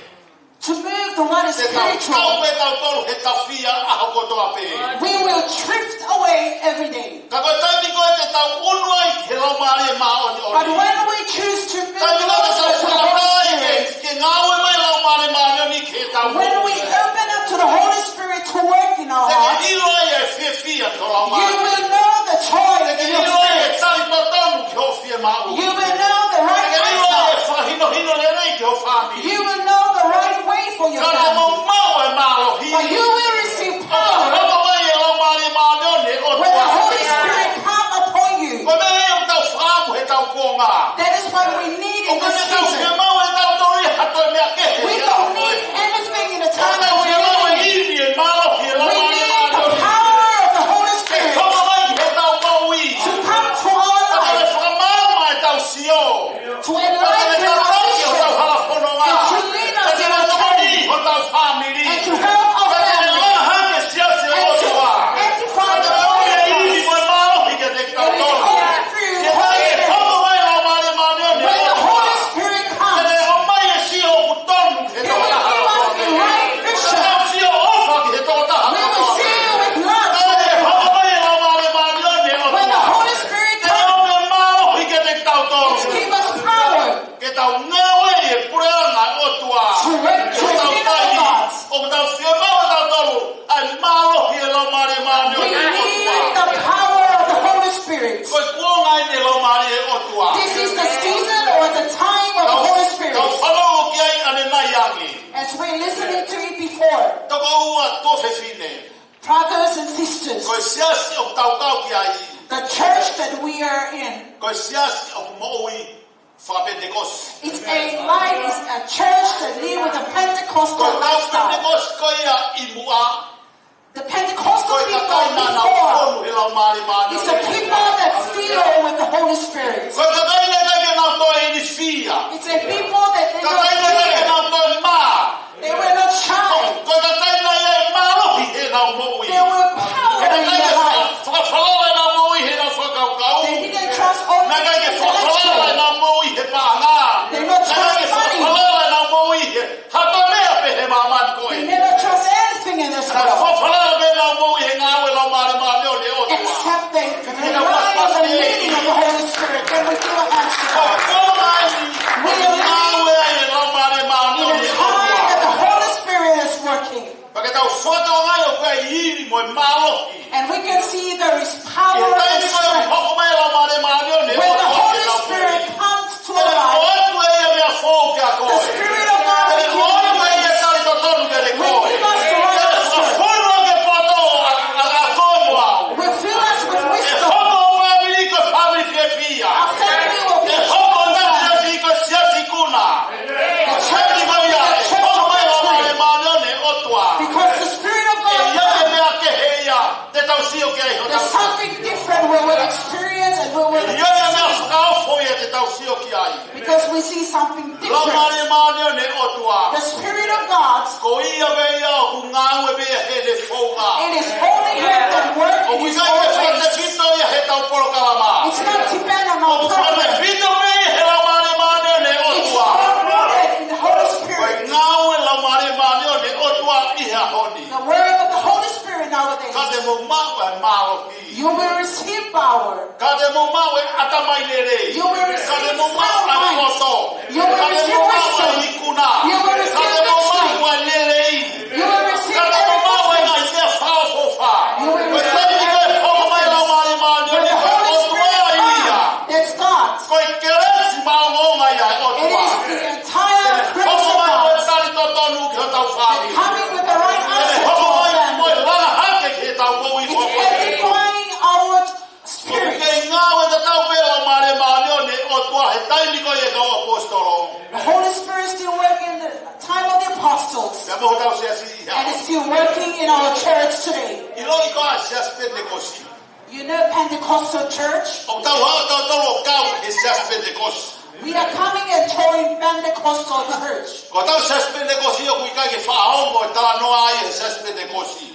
To move the one is spiritual. Te tau kau pē tautolu he tafia ʻaho kotoa pē. We will drift away every day. Ka ko e taimi ko ē te tau ʻunu ai ki he Laumālie Māʻoniʻoni. But when we choose to move closer to the Holy Spirit, Taimi ko ē te tau fakataha ke, ke ngāue mai Laumālie Māʻoniʻoni ki heʻetau moʻui. When we open up to the Holy Spirit to work in our hearts, Te ke ʻilo ai e fiefia ki ho laumālie. You will know the joy in your spirit. Te ke ʻilo ai e tali totonu ki hoʻo fiemaʻu. You will know the right answer. Te ke ʻilo ai e fakahinohino lelei ki ho fāmili. You will know the right way for your family. Ka te mou maʻu e mālohi. But you will receive power ʻOku hoko mai e Laumālie Māʻoniʻoni ʻo e ʻOtua. When the Holy Spirit come upon you. Ko e meʻa ia ʻoku tau fakaʻamu he ʻetau kuonga. That is what we need in this season. ʻOku ʻikai ke tau fiemaʻu ʻe tautolu ia ha toe meʻa kehe. We don't need anything in the time that we are living in. Ka tau fiemaʻu e ivi, e mālohi, e Laumālie Māʻoniʻoni. We need the power of the Holy Spirit Ke hoko mai ki heʻetau moʻui. To come to our life. Ka te fakamaama ʻetau sio. To enlighten our vision. Ka te tau ki hotau hala fononga. And to lead us in our journey. Ka te tau ki hotau fāmili. And to help our family. Ka te langa hake siasi ʻo e ʻOtua. And to edify the body of Christ. Ka te tau ki he ivi mo e mālohi kiate kitautolu. And it is only through the Holy Spirit. Ke hoko mai e Laumālie Māʻoniʻoni ʻo e ʻOtua. When the Holy Spirit comes, Ke ne ʻomai e sio ʻoku tonu ki he tokotaha kotoa pē. He will give us the right vision. Ka tau sio ʻofa ki he tokotaha kotoa pē. We will see you with love. Ka te hoko mai e Laumālie Māʻoniʻoni ʻo e ʻOtua. When the Holy Spirit comes, Ke ne ʻomai e mālohi kiate kitautolu. It gives us power. Ke tau ngāue ʻi he puleʻanga ʻo e ʻOtua. To work to the kingdom of God. Ko ʻetau taimi, ʻoku tau fiemaʻu ʻe tautolu ʻa e mālohi e Laumālie Māʻoniʻoni ʻo e ʻOtua. We need the power of the Holy Spirit. Ko e kuonga eni e Laumālie ʻo e ʻOtua. This is the season or the time of the Holy Spirit. Tau, tau fanongo ki ai ʻanenai ange. As we're listening to it before, Tokoua tuofefine. Brothers and sisters, Ko e siasi ʻoku tau kau ki ai. The church that we are in, Ko e siasi ʻoku moʻui fakapenitekosi. It's a life, it's a church that live with a Pentecostal lifestyle. Ko e kau Penitekosi ko ia ʻi muʻa. The Pentecostal people before, Ko e kakai naʻa nau tonu he Laumālie Māʻoniʻoni. It's a people that fill with the Holy Spirit. Ko e kakai naʻe ʻikai ke nau toe ilifia. It's a people that they don't fear. Kakai naʻe ʻikai ke nau toe mā. They were not shy. Ko e kakai naʻe ʻi ai e mālohi heʻenau moʻui. There were power in their life. He naʻe ʻikai ke fakafalala ʻenau moʻui heʻenau fakakaukau. They didn't trust only intellectual. Naʻe ʻikai ke fakafalala ʻenau moʻui he paʻanga. They not trust money. Naʻe ʻikai ke fakafalala ʻenau moʻui he ha toe meʻa pē he māmani ko ē. They never trust anything in this world. Naʻe fakafalala pē ʻenau moʻui he ngāue e Laumālie Māʻoniʻoni ʻo e ʻOtua. Except they rely on the leading of the Holy Spirit. Can we give a hand to God? Ko e kuonga eni ʻoku ngāue ai e Laumālie Māʻoniʻoni ʻo e ʻOtua. In a time that the Holy Spirit is working. Pea ke tau fakatokangaʻi ʻoku ʻi ai e ivi mo e mālohi. And we can see there is power and strength. ʻI he taimi ko ē ʻoku hoko mai e Laumālie Māʻoniʻoni ʻo e ʻOtua ki heʻetau moʻui. When the Holy Spirit comes to our life, Te ne ʻoatu ʻe ia e meʻa foʻou kiate koe. The Spirit of God will give us, Te ne ʻoatu ʻe ia e tali totonu kiate koe. Will give us the right answer. Te ne fakafonu ʻaki e poto ʻa, ʻa, ʻa koe mo au. Will fill us sio ki ai. Because we see something different. Laumālie Māʻoniʻoni ʻo e ʻOtua. The Spirit of God, Ko ia pē ia ʻoku ngāue pē ia he founga. It is only Him that works in His own ways. ʻOku ʻikai ke fakatefito ia he ʻetau polokalama. It's not dependent on our program. ʻOku fakatefito pē ia he Laumālie Māʻoniʻoni ʻo e ʻOtua. It's all rooted in the Holy Spirit. Ko e ngāue ʻa e Laumālie Māʻoniʻoni ʻo e ʻOtua ʻi he ʻaho ni. The work of the Holy Spirit nowadays. Ka te mou maʻu ʻa e mālohi. You will receive power. Ka te mou maʻu ʻa e ʻatamai lelei. You will receive sound mind. Ka te mou maʻu ʻa e poto. You will receive wisdom. Ka te mou maʻu ʻa e ikuna. You will receive victory. Ka te mou maʻu ʻa e lelei. You will receive every blessing. Ka te mou maʻu ʻa e ngaahi meʻa fakaʻofoʻofa. You will receive everything. Ko e taimi ko ē ʻe hoko mai ʻa e Laumālie Māʻoniʻoni, ko e ʻOtua ia. When the Holy Spirit comes, that's God. Ko e kelesi maʻongoʻonga ia ʻa e ʻOtua. It is the entire grace of God. Te ne hoko mai ko e tali totonu ki hotau fāmili. Coming with the right answer to our family. Te ne hoko mai mo e langa hake ki heʻetau moʻui. It's edifying our spirit. ʻOku kei ngāue tatau pē ʻa e Laumālie Māʻoniʻoni ʻo e ʻOtua he taimi ko ia ʻa e kau ʻaposetolo. The Holy Spirit is still working in the time of the apostles. Pea mo hotau siasi ia. And is still working in our church today. ʻIloʻi koā ʻa e Siasi Penitekosi? You know Pentecostal church? ʻOku tau haʻu tautolu ʻo kau he Siasi Penitekosi. We are coming and joining Pentecostal church. Ko hotau Siasi Penitekosi ʻoku ʻikai ke faʻa ongo e talanoa ia he Siasi Penitekosi.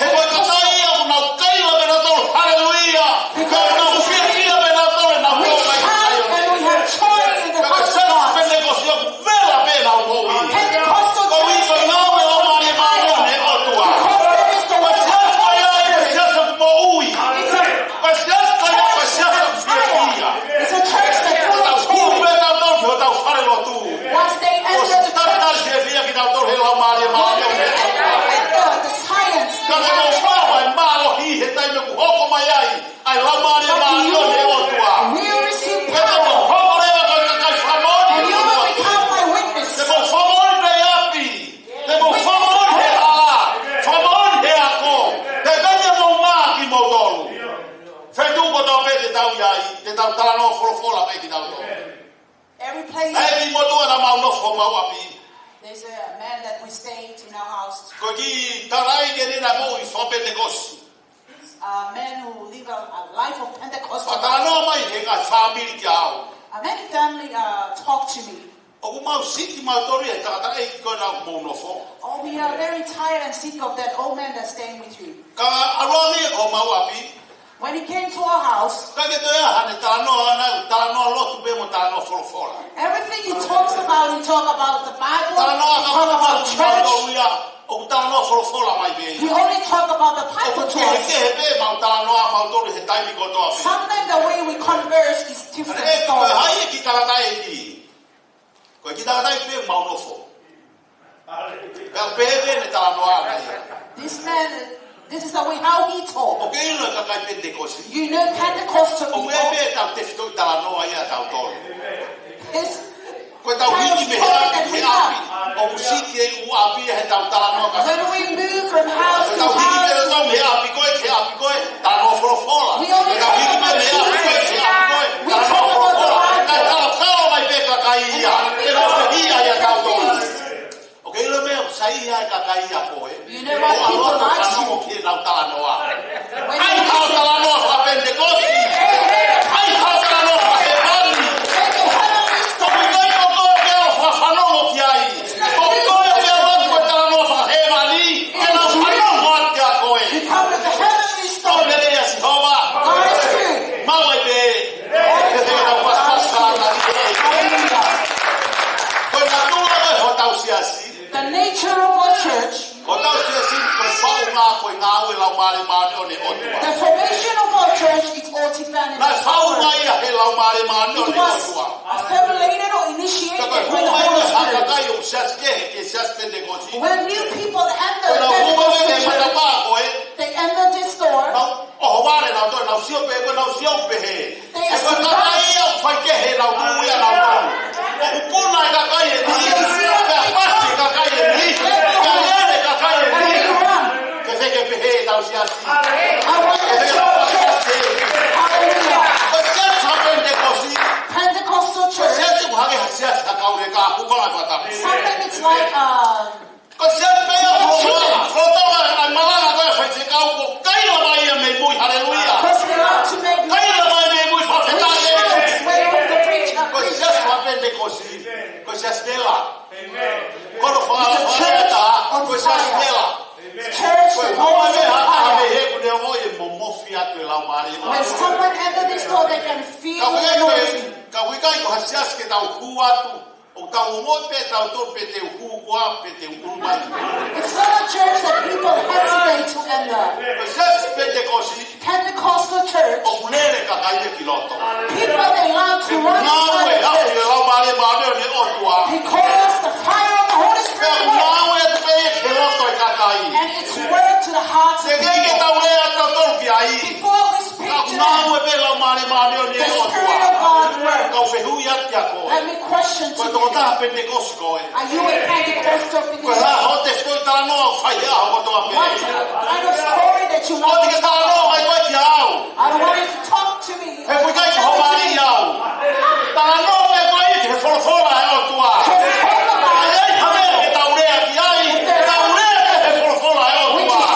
He ko e kakai ia ʻoku nau kaila pē nautolu, haleluia. He ko e nau fiefia pē nautolu, nau kau mai ki Saione. We shout and we have joy in the house of God. He ko e Siasi Penitekosi ʻoku vela pē ʻenau moʻui. Pentecostal church. Koeʻuhi ko e ngāue ʻa e Laumālie Māʻoniʻoni ʻo e ʻOtua. Because there is the work of the Holy Spirit. Ko e Siasi ko ia ʻoku Siasi moʻui. It's a Ko e Siasi ko ia, ko e Siasi fiefia. It's a church that full of joy. Ko ʻetau hū pē tautolu ki hotau falelotu. Once they enter the church, ʻOsi talitali fiefia kitautolu he Laumālie Māʻoniʻoni ʻo e ʻOtua. Enter the science. Ka te mou maʻu ʻa e mālohi he taimi ʻoku hoko mai ai ʻa e Laumālie Māʻoniʻoni ʻo e ʻOtua. But you will receive power. Pea te mou hoko leva ko e kakai fakamoʻoni. And you will become my witness. Te mou fakamoʻoni pē ʻi ʻapi. Te mou fakamoʻoni he hala, fakamoʻoni he ako. He ʻikai te mou mā kimoutolu. Feituʻu kotoa pē te tau ʻi ai, te tau talanoa folofola pē kitautolu. Every place. ʻI ai e kiʻi motuʻa naʻa mau nofo homau ʻapi. There's a man that we stayed in our house. Ko e kiʻi tangataʻeiki eni naʻe moʻui faka-Penitekosi. A man who live a, a life of Pentecostal. Pea talanoa mai he ngaahi fāmili kia au. Uh, many family, uh, talk to me. ʻOku mau siki mautolu ia he tangataʻeiki ko ē naʻa mau nofo. Oh, we are very tired and sick of that old man that's staying with you. Ka ʻalu ange ki homau ʻapi. When he came to our house, ʻIkai ke toe ʻi ai haʻane talanoa, ʻa ʻene talanoa lotu pē mo talanoa folofola. Everything he talks about, he talk about the Bible, he talk about church. Talanoa ka mautolu ia, ʻoku talanoa folofola mai pē ia. He only talk about the Bible to us. ʻOku kehekehe pē ʻemau talanoa mautolu he taimi kotoa pē. Sometimes the way we converse is different stories. Ko hai e kiʻi tangataʻeiki? Ko e kiʻi tangataʻeiki pē ʻoku mau nofo. Pea pehē pē ʻene talanoa ʻana ia. This man, this is the way how he talk. ʻOku ke ʻilo e kakai Penitekosi. You know Pentecostal people. ʻOku ʻi ai pē ʻetau tefitoʻi talanoa ia ʻatautolu. It's Ko ʻetau hiki mei he ʻapi, mei he ʻapi. ʻOku siki e ʻū ʻapi ia heʻetau talanoa ka. When we move from house to house, Ko ʻetau hiki mei he ʻapi ko ē ki he ʻapi ko ē, talanoa folofola. We only talk about Jesus. Ko ʻetau hiki mei he ʻapi ko ē ki he ʻapi ko ē, talanoa folofola. We talk about the Bible. Kae talanoa mai pē kakai ia. And that's the thing. ʻE nofo ia ia kau tō. ʻOku ke ʻilo e meʻa ʻoku saiʻia ai e kakai ʻia koe. You know what people like you. ʻO ʻalu atu ʻo fanongo ki heʻenau talanoa. When you listen. ʻAi haʻo talanoa faka-Penitekosi. ʻAi haʻo talanoa faka-hēvani. When you have a list of ʻOku ʻikai ko koe pē ʻoku fanongo ki ai. It's not you. ʻOku ʻikai ko koe pē ʻoku ʻalu atu ko e talanoa faka-hēvani. It's you. Ke nau fanongo atu kia koe. You come with the heavenly story. ʻOku lelei ʻa Sihova. God is good. Maʻu ai pē. All the time. Ke te nau pasipasi. Hallelujah. Ko e natula ko ē hotau siasi. The nature of our church. Ko hotau siasi ko e faʻunga ko e ngāue ʻa e Laumālie Māʻoniʻoni ʻo e ʻOtua. The formation of our church is all dependent on the Spirit. Naʻe faʻunga ia ʻe he Laumālie Māʻoniʻoni ʻo e ʻOtua. It was, uh, formulated or initiated by the Holy Spirit. Ka ko e hū mai ko ē ʻa e kakai ʻo e siasi kehe ki he Siasi Penitekosi. When new people enter the Pentecostal church, Ko ʻenau hū mai ko ē he matapā ko ē. They enter this door. Nau ʻohovale nautolu, nau sio pē, ko ʻenau sio pehē. They are surprised. He ko e kakai ia ʻoku faikehe nautolu ia nautolu. ʻOku kuna e kakai ʻe niʻihi. Pea pasi e kakai ʻe niʻihi. Pea lele e kakai ʻe niʻihi. Ke fai ke pehē ʻetau siasi. I want to show church. Hallelujah. Ko e siasi faka-Penitekosi. Pentecostal church. Ko e siasi ʻoku hangē ha siasi ha kauleka, ʻoku kala fata. Sometimes it's like, uh, Ko e siasi pē ia ʻoku lolotonga ʻa e malanga ko ē ʻa e faifekau ʻoku kaila mai ia mei mui, haleluia. Because we love to make noise. Kaila mai mei mui, fakafetaʻi. We shout when we Ko e hū mai ha taha mei he ʻeku neongo ʻe momofi atu e Laumālie Māʻoniʻoni. When someone enter this door, they can feel the anointing. Ka ʻoku ʻikai ko ha siasi ke tau hū atu, ʻoku tau ongoʻi pē tautolu pe te u hū koā pe te u ʻulu mai. It's not a church that people hesitate to enter. Ko e siasi Penitekosi, Pentecostal church, ʻoku lele kakai ia ki loto. People, they love to run inside the church. He ngāue ʻa e Laumālie Māʻoniʻoni ʻo e ʻOtua. Because the fire of the Holy Spirit works. He ngāue atu pē ia ki loto e kakai. And it's work to the hearts of people. Teʻeki ke tau lea tautolu ki ai. Before we speak to them, ka ʻoku ngāue pē Laumālie Māʻoniʻoni ʻo e ʻOtua. The Spirit of God works. Kau fehuʻi atu kia koe. Let me question to you. Ko e tokotaha Penitekosi koe? Are you a Pentecostal believer? Ko e hā hoʻo tefitoʻi talanoa ʻoku fai he ʻaho kotoa pē? What kind of story that you want to talk about? ʻOua te ke talanoa mai koe kia au. I don't want you to talk to me. He ʻoku ʻikai ko ho mali au. Talanoa mai koe ki he folofola ʻa e ʻOtua. Just talk about it. ʻI ai ha meʻa ke tau lea ki ai, tau lea ki he folofola ʻa e ʻOtua.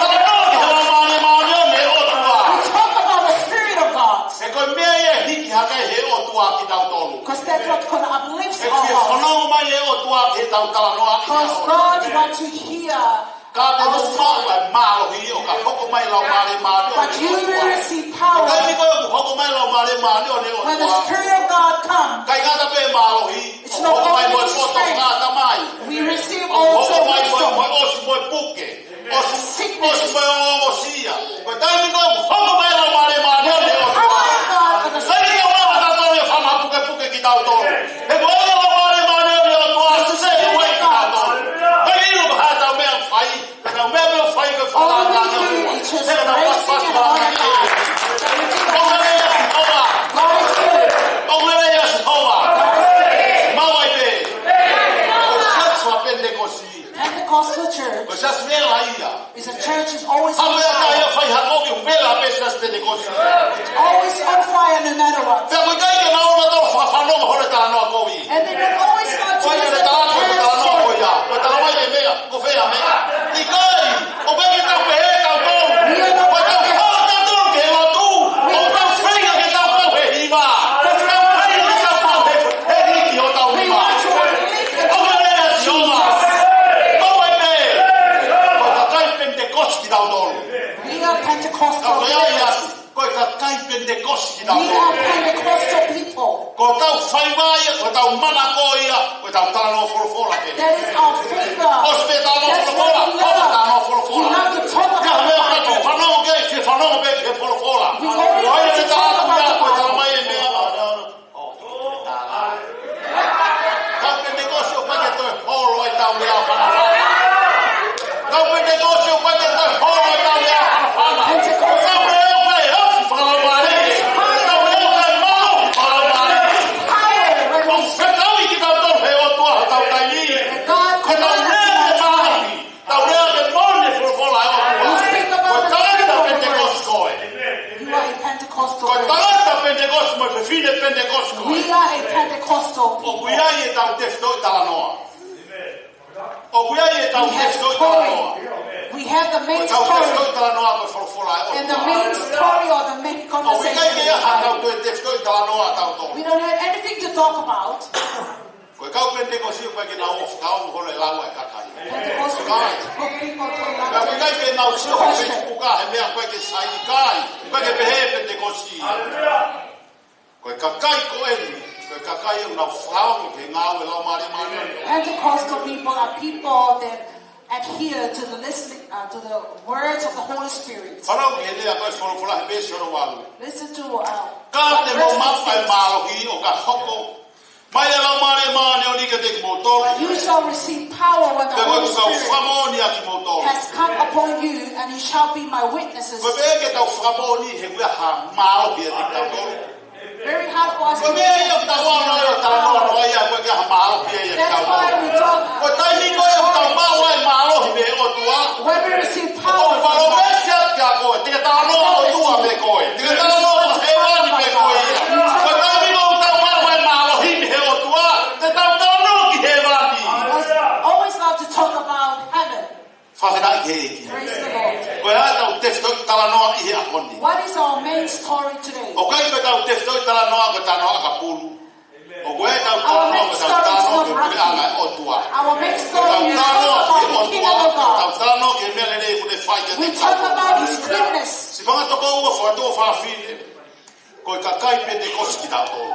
Talanoa ki he Laumālie Māʻoniʻoni ʻo e ʻOtua. We talk about the Spirit of God. He ko e meʻa ia ʻe hiki hake ai ʻe he ʻOtua kitautolu. 'Cause that's what gonna uplift our hearts. He ʻoku fanongo mai e ʻOtua ki heʻetau talanoa ʻi he ʻaho ni. 'Cause God want to hear our talk. Ka te mou maʻu ʻa e mālohi ʻo ka hoko mai e Laumālie Māʻoniʻoni ʻo e ʻOtua. But you will receive power. Taimi ko ē ʻoku hoko mai e Laumālie Māʻoniʻoni ʻo e ʻOtua, when the Spirit of God come, ʻikai ngata pē he mālohi, it's not only strength. ʻOku hoko mai mo e poto, ngata mai. We receive also wisdom. ʻOku hoko mai mo e, mo e ʻosi mo e puke. ʻOsi, sickness. ʻOsi mo e ongosia. Ko e taimi ko ē ʻoku hoko mai e Laumālie Māʻoniʻoni ʻo e ʻOtua, ʻikai ke ʻaonga tautolu ia ʻo fakamapukepuke kitautolu. He ko e Laumālie Māʻoniʻoni ʻo e ʻOtua ʻoku sio ki ai kitautolu. ʻIkai ʻilo pe ko e hā ʻetau meʻa ʻoku fai. Ko ʻetau meʻa pē ʻoku fai ko e fakahā. All we do is just praising and honoring God. ʻOku lelei ʻa Sihova. God is good. ʻOku lelei ʻa Sihova. God is good. Maʻu ai pē. Ko e siasi Penitekosi. Pentecostal church. Ko e siasi vela ia. Is a church is always on fire. Hā meʻa ka ia fai ha kovi, vela pē siasi Penitekosi. Always on fire no matter what. Pea ʻoku ʻikai ke nau ō nautolu ʻo fakafanongo hoʻo talanoa kovi. And they don't always want to listen to the story. Ko e talanoa ko ia. Ko e talanoa mai e meʻa, ko fē ʻa e meʻa. ʻIkai, ʻoku ʻikai ke tau pehē tautolu. We are not like that. Ko ʻetau hā tautolu ki he lotu. ʻOku tau feinga ke tau kau he hiva. Tau feinga ke tau kau he, he hiki hotau hiva. We want to uplift the name of Jesus. ʻOku lelei ʻa Sihova. Ko e meʻa. Ko e kakai Penitekosi kitautolu. We are Pentecostal believers. Ka ko ia ia, ko e kakai Penitekosi kitautolu. We are Pentecostal people. Ko ʻetau faiva ia, ko ʻetau manako ia, ko ʻetau talanoa folofola pē. That is our favor. ʻOsi pē talanoa folofola, ko e talanoa folofola. That's what we love. We love to talk about the Bible. Ia, meʻa ʻoku tau fanongo ki ai, ke fanongo pē ki he folofola. We only want to talk about the Bible. Ko e talanoa mai e meʻa. Kau Penitekosi ʻoku ʻikai ke toe holo ʻetau lea fanafana. Kau Penitekosi ʻoku ʻikai ke toe holo ʻetau lea fanafana. Kau lea ʻoku ʻi ai e ʻofa fakalaumālie. Kau lea ʻoku ʻi ai e mālohi fakalaumālie. ʻOku fekauʻi kitautolu ʻe he ʻOtua ʻi hotau taimi ni. Ko ʻetau lea ʻoku mālohi. Tau lea ʻaki e moʻoni e folofola ʻa e ʻOtua. You speak about the truth of the word. Ko e tangata Penitekosi koe. You are a Pentecostal person. Ko e tangata Penitekosi mo e fefine Penitekosi koe. We are a Pentecostal people. ʻOku ʻi ai ʻetau tefitoʻi talanoa. ʻOku ʻi ai ʻetau tefitoʻi talanoa. We have story. We have the main story. Ko ʻetau tefitoʻi talanoa ko e folofola ʻa e ʻOtua. And the main story or the main conversation. ʻOku ʻikai ke ʻi ai haʻatau tefitoʻi talanoa ʻatautolu. We don't have anything to talk about. Ko e kau Penitekosi ʻoku ʻikai ke nau ō ʻo fakaongo holo e lau ʻa e kakai. Pentecostal people don't like to question. Pea ʻoku ʻikai ke nau sio he Facebook ʻa e meʻa ʻoku ʻikai ke sai, ʻikai. ʻOku ʻikai ke pehē Penitekosi. Ko e kakai ko eni, ko e kakai ʻoku nau fakaongo ki he ngāue ʻa e Laumālie Māʻoniʻoni. Pentecostal people are people that adhere to the listening, uh, to the words of the Holy Spirit. Fanongo ki he lea ko e folofola he veesi hono valu. Listen to, uh, what verse six says. Ka te mou maʻu ʻa e mālohi ʻo ka hoko mai e Laumālie Māʻoniʻoni kiate kimoutolu. But you shall receive power when the Holy Spirit has come upon you, and you shall be my witnesses. Pea ko e meʻa ke tau fakamoʻoni he ʻoku ʻi ai ha mālohi ʻiate kitautolu. Very hard for us to witness. Ko e meʻa ia ʻoku tau ō ʻo talanoa ai, ʻoku ʻikai ha mālohi ia ʻiate kitautolu. That's why we don't. Ko e taimi ko ē ʻoku tau maʻu ai e mālohi mei he ʻOtua, when we receive power from God, ʻoku palōmesi atu kia koe, te ke talanoa ʻOtua pē koe. Te ke talanoa hēvani pē koe ia. Ko e taimi ko ē ʻoku tau maʻu ai e mālohi mei he ʻOtua, te tau talanoa ki hēvani. We must always love to talk about heaven. Fakafetaʻi ki he ʻEiki. Praise the Lord. Ko e hā ʻetau tefitoʻi talanoa ʻi he ʻaho ni? What is our main story today? ʻOku ʻikai ko ʻetau tefitoʻi talanoa ko e talanoa ʻakapulu. ʻOku ʻi ai ʻetau talanoa ko ʻetau talanoa. Our main story Ko e puleʻanga ʻo e ʻOtua. Our main story is talk about the kingdom of God. Tau talanoa ki he meʻa lelei kuo ne fai kiate kitautolu. We talk about his goodness. Siʻi fanga tokoua, fanga tuofāfine. Ko e kakai Penitekosi kitautolu.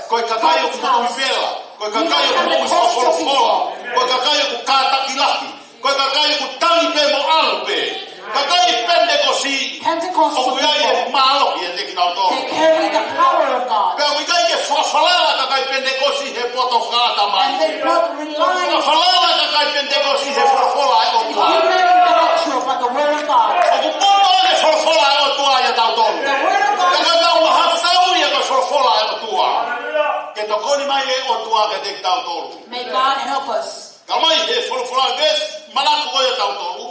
Ko e kakai ʻoku moʻui vela. Ko e kakai ʻoku moʻui fakafolofola. Ko e kakai ʻoku kātaki lahi. Ko e kakai ʻoku tangi pē mo ʻalu pē. Kakai Penitekosi. Pentecostal people. ʻOku ʻi ai e mālohi ʻiate kinautolu. They carry the power of God. Pea ʻoku ʻikai ke fakafalala kakai Penitekosi he poto fakaʻatamai. And they not rely on human intellectual, but the word of God. Fakafalala kakai Penitekosi he folofola ʻa e ʻOtua. ʻOku poto ʻa e folofola ʻa e ʻOtua ʻiate kitautolu. The word of God is. Pea ko ʻetau mahafu ia ko e folofola ʻa e ʻOtua. Ke tokoni mai e ʻOtua kiate kitautolu. May God help us. Talamai ʻe he folofola, veesi, manatu ko ia ʻa tautolu.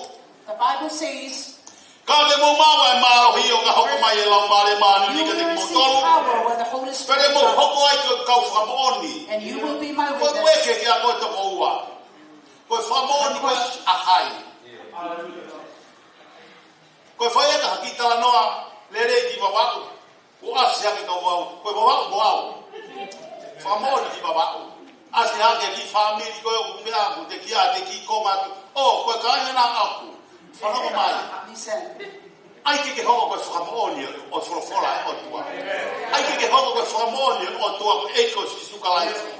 The Bible says, Ka te mou maʻu ʻa e mālohi ʻo ka hoko mai e Laumālie Māʻoniʻoni kiate kimoutolu. You will receive power when the Holy Spirit comes. Pea te mou hoko ai ko e kau fakamoʻoni. And you will be my witness. Ko e uike ki he tokoua. Ko e fakamoʻoni ko e ʻa hai. Ko e fai ʻe ha kiʻi talanoa lelei ki Vavaʻu. Kuo ʻasi hake kau Vavaʻu, ko e Vavaʻu mo au. Fakamoʻoni ki Vavaʻu. ʻAsi hake ki he fāmili ko ē ʻoku meʻa ʻoku teʻeki ai te kiʻi konga atu. ʻŌ, ko e kāinga ena ʻaʻaku. Fanongo mai. Listen. ʻAi ke ke hoko ko e fakamoʻoni ʻo e folofola ʻa e ʻOtua. ʻAi ke ke hoko ko e fakamoʻoni ʻo e ʻOtua ko e ʻEiki ko Sīsū Kalaisi.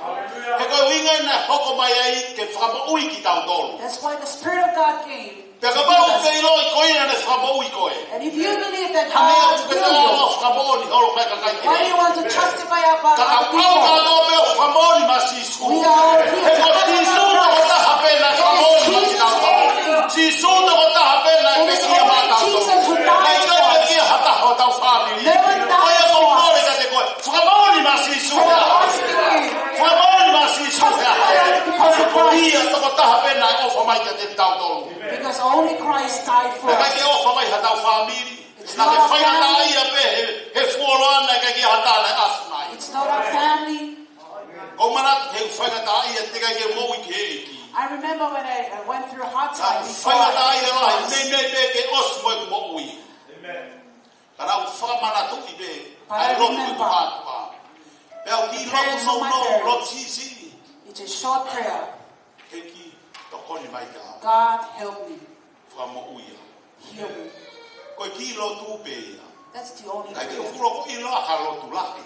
He ko e ʻuhinga ia naʻe hoko mai ai ke fakamoʻui kitautolu. That's why the Spirit of God came. Pea kapau ʻoku ke ʻiloʻi ko ia naʻa ne fakamoʻui koe. And if you believe that God healed you, Hangē ʻoku ke tala ʻo fakamoʻoni holo mai kakai kehe. Why do you want to justify about other people? Ka ʻoku ʻikai ke ʻi ai ha fakamoʻoni maʻa Sīsū. We are here to talk about us. He ko Sīsū tokotaha pē naʻe fakamoʻoni maʻa kitautolu. It is Jesus only. Sīsū tokotaha pē naʻe pekia maʻatautolu. It is only Jesus who died for us. Naʻe ʻikai pekia ha taha hotau fāmili. No one died for us. Ko ia ʻoku ou kole kiate koe. Fakamoʻoni maʻa Sīsū. So I'm asking you. Fakamoʻoni maʻa Sīsū. Justify because of Christ. Ko ia tokotaha pē naʻe ʻofa mai kiate kitautolu. Because only Christ died for us. Naʻe ʻikai ke ʻofa mai haʻatau fāmili. It's not our family. Naʻe faingataʻaʻia pē he, he fuoloa naʻe ʻikai ke ʻi ai ha taha naʻe ʻasi mai. It's not our family. Ko e manatu he faingataʻaʻia teʻeki ai ke moʻui ki he ʻEiki. I remember when I, I went through a hard time before I came to Christ. Faingataʻaʻia lahi, meimei pē ke ʻosi mo ʻeku moʻui. Amen. Ka naʻa ku fakamanatuʻi pē ʻa e lotu ʻeku mātuʻa. But I remember prayers of my parents. Pea u kiʻi lotu nounou, lotu siʻisiʻi. It's a short prayer. ʻEiki, tokoni mai kiate au. God, help me. Fakamoʻui au. Heal me. Ko e kiʻi lotu pē ia. That's the only prayer. ʻIkai ke u fuʻu ʻilo ha lotu lahi.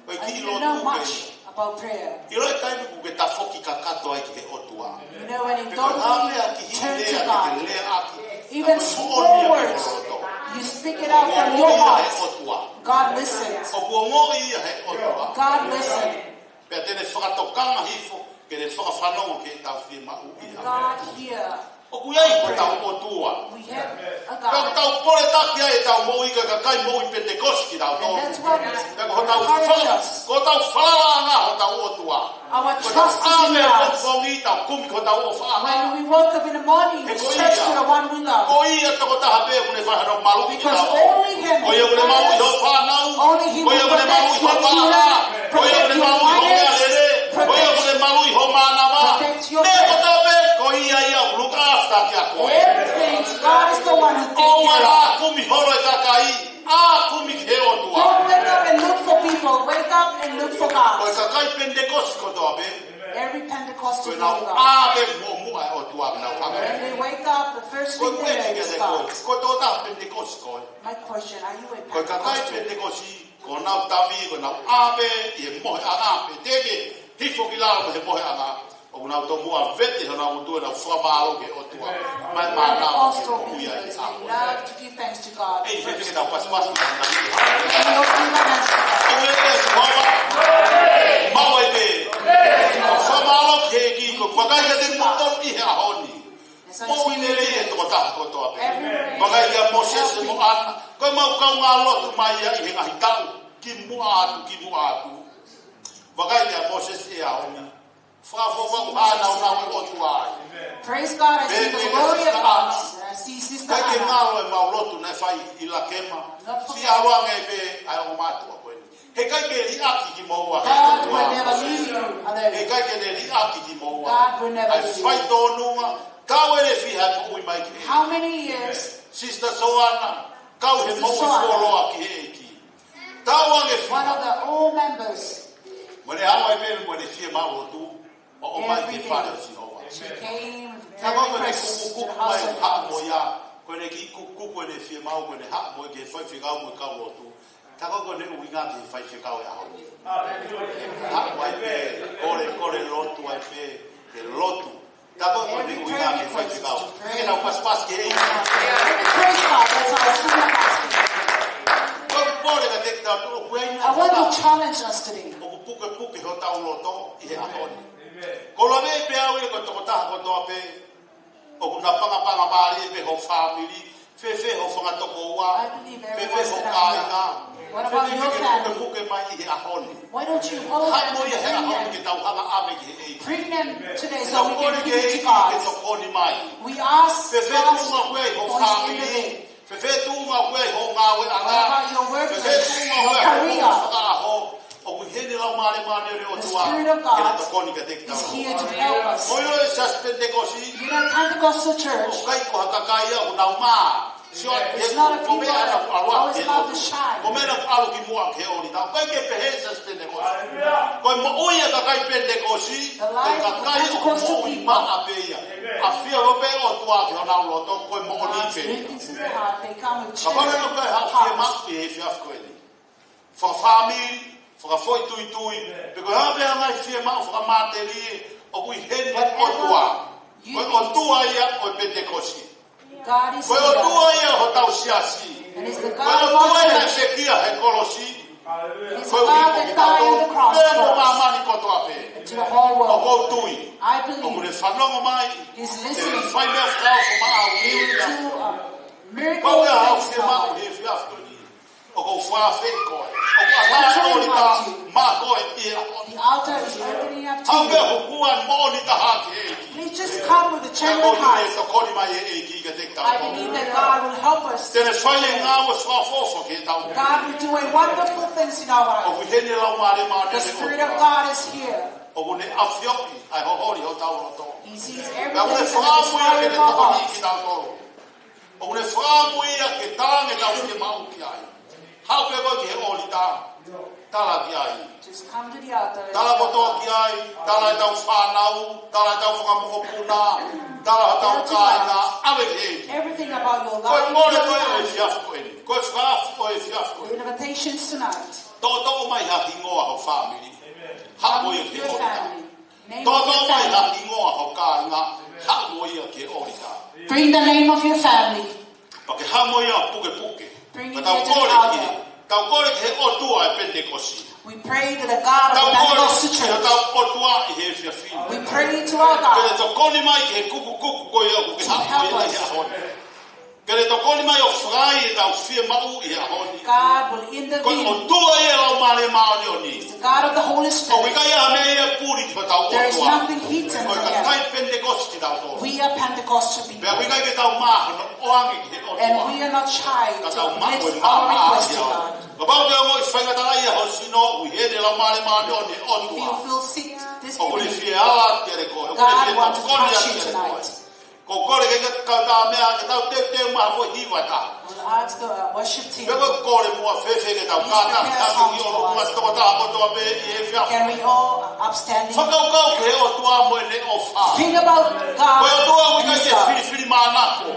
Ko e kiʻi lotu pē ia. I didn't know much about prayer. ʻIlo e taimi ʻoku ke tafoki kakato ai ki he ʻOtua. You know, when you totally turn to God, Pe ko e hā e meʻa ki hili lea ke ke lea ʻaki, even small words, you speak it out from your heart. ʻOku ongoʻi ia he ʻOtua. God listens. ʻOku ongoʻi ia he ʻOtua. God listens. Pea te ne fakatokanga hifo, ke ne fakafanongo ki heʻetau fiemaʻu ia. And God hear our prayer. ʻOku ʻi ai hotau ʻOtua. We have a God. Pea ʻoku tau pole taki ai ʻetau moʻui ka kakai moʻui Penitekosi kitautolu. And that's what encourages us. Pea ko hotau fa-, ko hotau falalaʻanga hotau ʻOtua. Our trust is in God. Ko hotau ʻave ʻapongipongi tau kumi ki hotau ʻofaʻanga. When we woke up in the morning, we search to the one we love. He ko ia. Ko ia tokotaha pē ʻoku ne fai hano maluʻi kitautolu. Because only him can bless. Ko ia ʻoku ne maluʻi hoʻo fānau. Only him can protect your children, protect your finances, protect your family. Ko ia ʻoku ne maluʻi ho vaʻa. Ko ia ʻoku ne maluʻi ho meʻa lelei. Ko ia ʻoku ne maluʻi ho mānava. Meʻa kotoa pē, ko ia ia ʻoku look after kiate koe. Everything, God is the one who takes care of. ʻOua ʻe kumi holo e kakai, ʻa kumi ki he ʻOtua. Don't wake up and look for people. Wake up and look for God. Ko e kakai Penitekosi kotoa pē. Every Pentecostal believer. Ko ʻenau ʻā pē muʻomuʻa e ʻOtua ke nau hanga. When they wake up, the first thing they do is fast. Ko e uike kiate koe, ko e tokotaha Penitekosi koe. My question, are you a Pentecostal? Ko e kakai Penitekosi, ko ʻenau tavi, ko ʻenau ʻā pē ʻi he mohenga pē, teʻeki ke hifo ki lalo he mohenga. ʻOku nau tomuʻa vete honau ngutu ʻenau fakamālō ki he ʻOtua. Mai mānava ke moʻui ai. Pentecostal believers, we love to give thanks to God first. ʻEi, fēfē ke tau pasipasi mai? Can you open your hands to God? ʻOku ʻi ai e Sihova. Mau ai pē. Fakamālō ki he ʻEiki, ko e vakai kiate kimoutolu ʻi he ʻaho ni. Moʻui lelei e tokotaha kotoa pē. Vakai kia Mōsese mo ʻAna. Ko ʻemau kaungā lotu mai ia ʻi he ngaahi taʻu ki muʻa atu, ki muʻa atu. Vakai kia Mōsese he ʻaho ni. Fakafoʻou ʻa e nāunau ʻo e ʻOtua ai. Praise God, I see the glory of God. I see Sister Anna. ʻIkai ke ngalo ʻemau lotu naʻe fai ʻi Lakema. Not forget. Siʻi ʻalu ange pē ʻa e ongo mātuʻa ko eni. Heʻikai ke liʻaki kimoua ʻe he ʻOtua. God will never leave you alone. Heʻikai ke ne liʻaki kimoua. God will never leave you. ʻA e faitōnunga, tau ʻe fiha ʻe moʻui mai ki he. How many years? Sister Soana, kau he moʻui fuoloa ki he ʻEiki. Sister Soana. Tau ange fiha. One of the old members. Mo ne ʻalu ai pē mo ne fiemaʻu lotu. ʻO ʻomai ki he fale ʻo Sihova. Ka ko ʻene kukukuku mai haʻu mo ia, ko ʻene kiʻi kukukuku ʻene fiemaʻu, ko ʻene haʻu mo ia ki he faifekau mo e kau lotu. Ka ko ʻene ʻuhinga ki he faifekau he ʻaho ni. Haʻu ai pē, kole, kole lotu ai pē, ke lotu. Ka ko ʻene ʻuhinga ki he faifekau. Ke nau pasipasi ki he ʻEiki. Ko e pole ka te kita tu, ʻoku ʻi ai e ngaahi ʻuhinga. ʻOku pukepuke hotau loto ʻi he ʻaho ni. Ko e lave pē au ia ko e tokotaha kotoa pē, ʻoku na pangapanga mālie pē ho fāmili, fēfē ho fanga tokoua, fēfē ho kāinga, fēfē ke pukepuke mai ʻi he ʻaho ni. Haʻu mo ia he ʻaho ni ke tau hanga ʻave ki he ʻEiki. Tau kole ki he ʻEiki ke tokoni mai. Fēfē tuʻunga ʻoku ʻi ai ho fāmili, fēfē tuʻunga ʻoku ʻi ai ho ngāueʻanga, fēfē tuʻunga ʻoku ʻi ai ho fakaʻaho, ʻoku ʻi heni e Laumālie Māʻoniʻoni ʻo e ʻOtua ke ne tokoni kiate kitautolu. Ko e ʻilo ʻa e Siasi Penitekosi, ʻoku ʻikai ko ha kakai ia ʻoku nau mā. Sio atu ki he, ko e meʻa naʻa ku ʻalu atu ki he lotu. Ko e meʻa naʻa ku ʻalu ki muʻa ki he ʻōlita. ʻOku ʻikai ke pehē ʻa e Siasi Penitekosi. Ko e moʻui ʻa e kakai Penitekosi, ko e kakai ʻoku moʻui maʻa pē ia. ʻAfio pē ʻa e ʻOtua ki honau loto, ko e moʻoni pē. Kapau naʻe ʻikai haʻo fiemaʻu ʻi he efiafi ko eni, fakafāmili, fakafoʻituitui, pe ko e hā pē ha ngaahi fiemaʻu fakamatelie, ʻoku ʻi heni e ʻOtua. Ko e ʻOtua ia ʻo e Penitekosi. Ko e ʻOtua ia ʻo hotau siasi. Ko e ʻOtua ia naʻe pekia he kolosi. Ko e ʻuhinga ko kitautolu pea mo māmani kotoa pē. ʻOku ou tui ʻoku ne fanongo mai, te ne fai meʻa fakaofo maʻau. Kapau ʻoku ʻi ai haʻo fiemaʻu he efiafi ko eni, ʻoku ou fakaafeʻi koe. ʻOku ʻatā e ʻōlita maʻa koe ʻi he ʻaho ni. Haʻu pē hoko atu moʻoni taha ki he ʻEiki. Pea ʻoku ou tui ʻe tokoni mai e ʻEiki kiate kitautolu. Te ne fai e ngāue fakaofo kiate kitautolu. ʻOku ʻi heni e Laumālie Māʻoniʻoni ʻo e ʻOtua. ʻOku ne ʻafioʻi ʻa e holi hotau loto. Pea ʻoku ne fakaʻamu ia ke ne tokoniʻi kitautolu. ʻOku ne fakaʻamu ia ke tala ange ʻetau fiemaʻu ki ai. Haʻu pē koe ki he ʻōlita. Tala ki ai. Tala kotoa ki ai. Tala ʻetau fānau. Tala ʻetau fanga mokopuna. Tala hotau kāinga. ʻAve ki he ʻEiki. Ko e kole ko ē ʻo e efiafi ko eni. Ko e fakaafeʻi ko ē ʻo e efiafi ko eni. Toʻotoʻo mai ha hingoa ho fāmili. Haʻu mo ia ki he ʻōlita. Toʻotoʻo mai ha hingoa ho kāinga, haʻu mo ia ki he ʻōlita. Bring the name of your family. Pea ke haʻu mo ia ʻo pukepuke. Ka tau kole ki he, tau kole ki he ʻOtua ʻo e Penitekosi. We pray to the God of the Pentecostal Church. Tau kole ki hotau ʻOtua ʻi he efiafi ni. We pray to our God. Ke ne tokoni mai ki he kukukuku ko ia ʻoku ke haʻu mo ia ʻi he ʻaho ni. Ke ne tokoni mai ʻo fai ʻetau fiemaʻu ʻi he ʻaho ni. Ko e ʻOtua ia ʻo e Laumālie Māʻoniʻoni. ʻOku ʻikai ha meʻa ia ʻe puli ki hotau ʻOtua. Ko e kakai Penitekosi kitautolu. Pea ʻoku ʻikai ke tau mā hono ʻoange ki he ʻOtua. Ka tau mā ko e mā ia. Kapau ʻoku ke ongoʻi faingataʻaʻia ho sino, ʻoku ʻi heni e Laumālie Māʻoniʻoni ʻo e ʻOtua. ʻOku ne fie ala kiate koe. ʻOku ne fie tokoni kiate koe. Ko e kole ke kau tā meʻa ke tau teuteu mai ha foʻi hiva ʻe taha. Pe ko e kole muʻa fēfē ke tau kātaki atu ki ʻolunga tokotaha kotoa pē ʻi he efiafi. Fakakaukau ki he ʻOtua mo ʻene ʻofa. Ko e ʻOtua ʻoku ʻikai ke filifilimānako.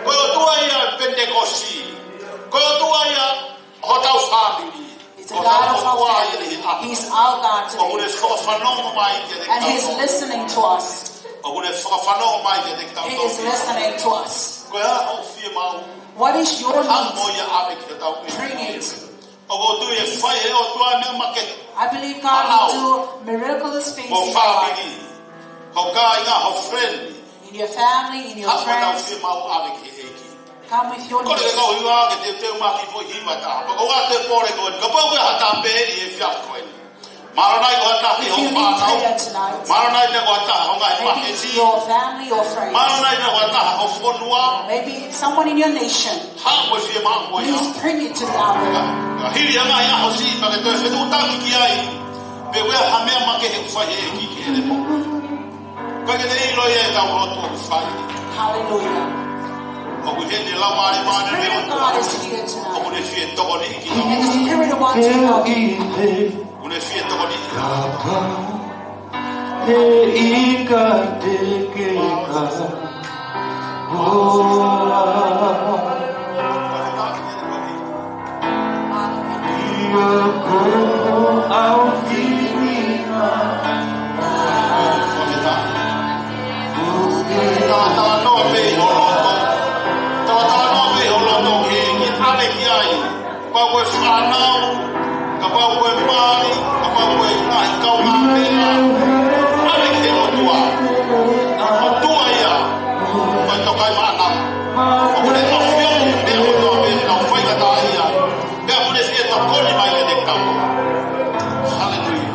Ko e ʻOtua ia ʻo e Penitekosi. Ko e ʻOtua ia ʻo hotau fāmili. Ko hotau ʻOtua ia ʻi he ʻaho ni. ʻOku ne fakafanongo mai kiate kitautolu. ʻOku ne fakafanongo mai kiate kitautolu. Ko e hā hoʻo fiemaʻu? Haʻu mo ia ʻo ʻave ki hotau ʻEiki. ʻOku ou tui ʻe fai ʻe he ʻOtua e meʻa makehe. Maʻau. Mo ho fāmili. Ho kāinga, ho friend. Haʻu mo ʻetau fiemaʻu ʻo ʻave ki he ʻEiki. Kole ke kau hiva ke teuteu mai ha kiʻi foʻi hiva ʻe taha. Pea ko e ʻuhinga e kole ko eni, kapau ʻoku ʻi ai ha taha pē ʻi he efiafi ko eni. Mahalo naʻe ʻi ai ha taha ʻi hoʻo fānau. Mahalo naʻe ʻi ai ha taha ʻi ho ngaahi maheni. Mahalo naʻe ʻi ai ha taha ʻi ho fonua. Haʻu mo e fiemaʻu ko ia. Ka hili ʻa e ngaahi ʻaho siʻi pea ke toe fetuʻutaki ki ai. Pe ʻoku ʻi ai ha meʻa makehe ʻoku fai ʻe he ʻEiki ki heʻene moʻui. Ka ke te ʻilo ia ʻetau lotu ʻoku fai. ʻOku ʻi heni e Laumālie Māʻoniʻoni ʻo e ʻOtua. ʻOku ne fie tokoniʻi kitautolu. ʻOku ne fie tokoniʻi kitautolu. He ʻikai te ke ka. ʻOa. ʻIo ko au filinga. Talatalanoa pē ʻi ho loto. Talatalanoa pē ʻi ho loto ki he ʻEiki, ʻave ki ai. Kapau ko e fānau, kapau ko e mali, kapau ko e ngaahi kaungāmeʻa, ʻave ki he ʻOtua. ʻOtua ia, ko e tokai maʻananga. ʻOku ne ʻafio mo e meʻa kotoa pē, ʻoku nau faingataʻaʻia. Pea ʻoku ne fie tokoni mai kiate kitautolu. Haleluia.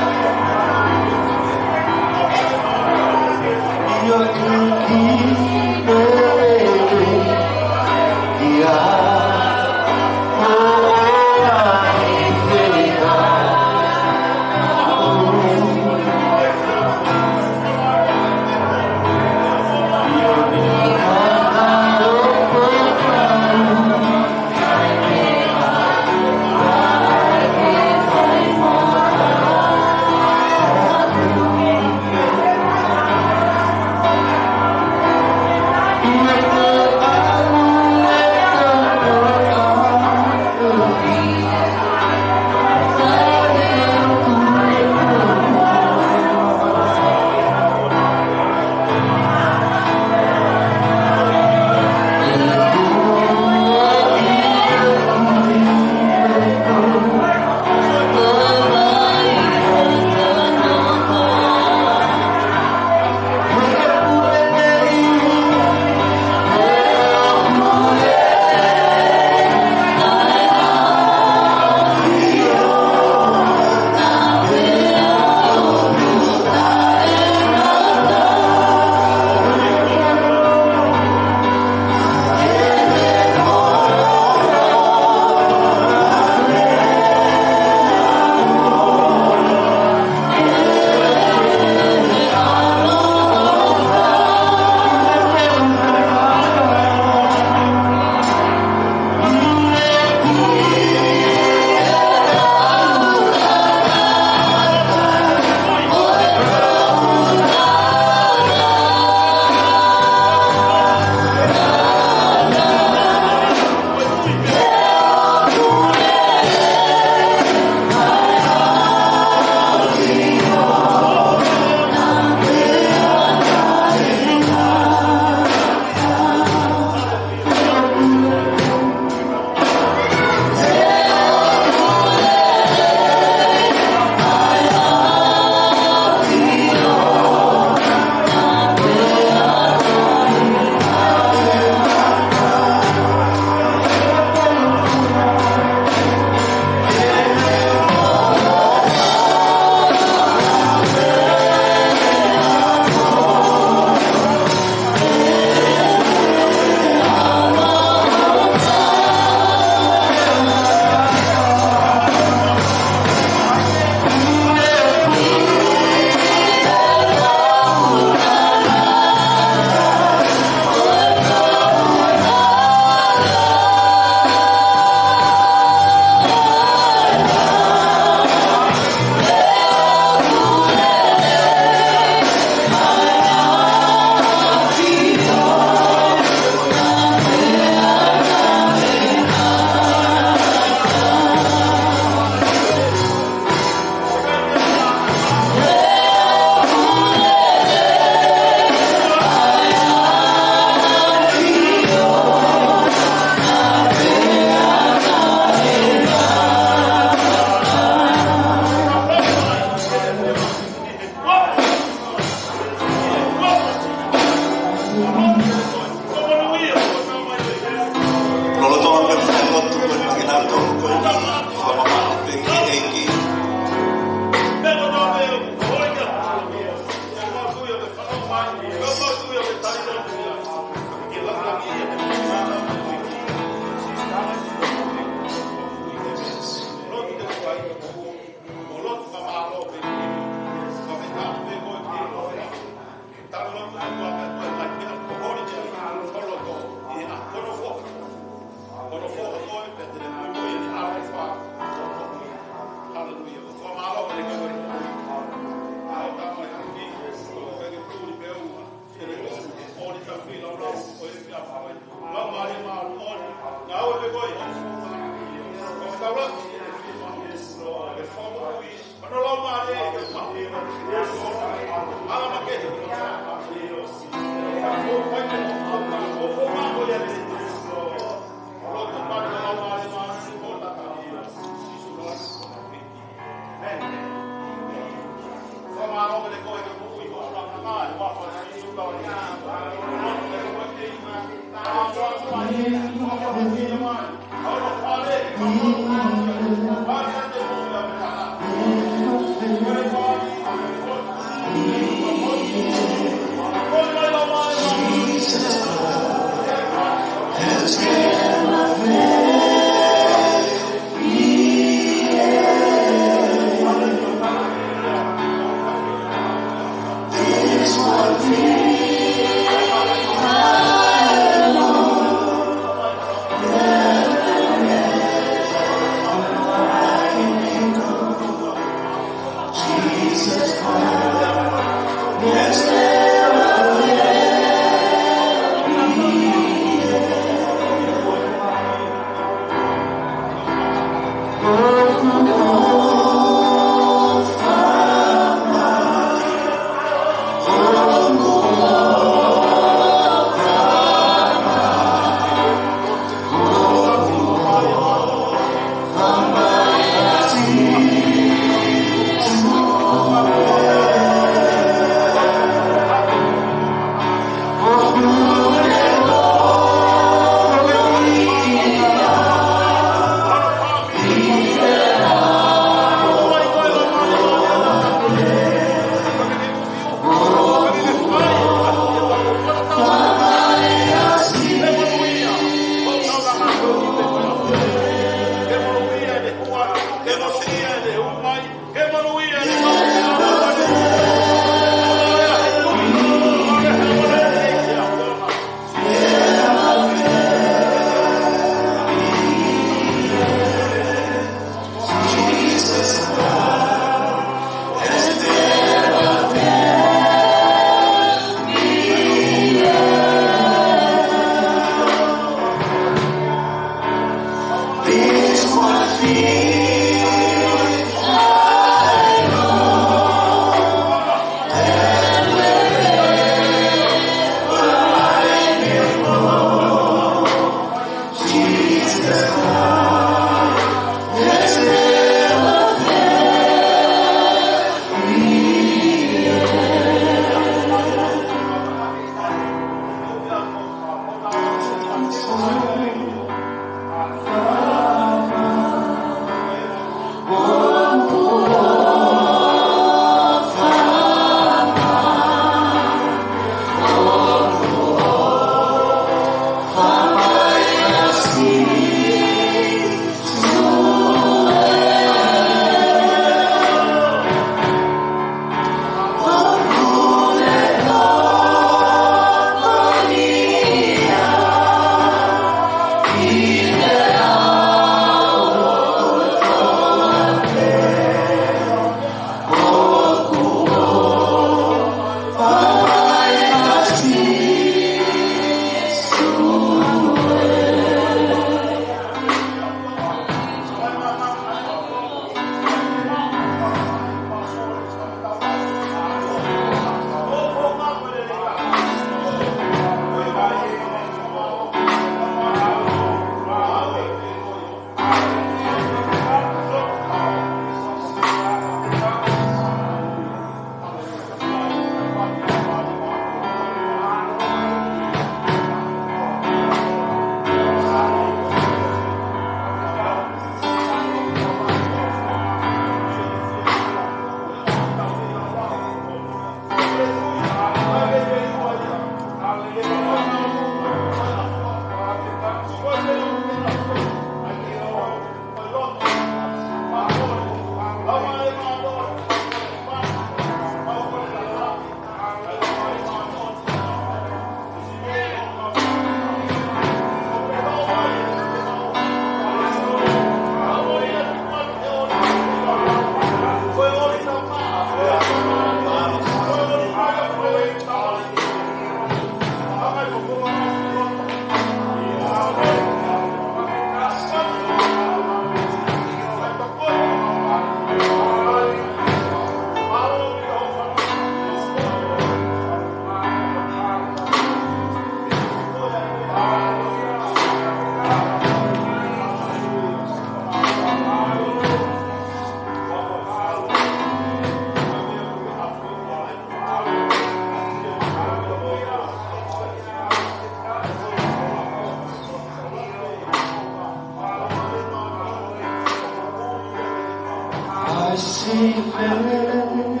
I say thank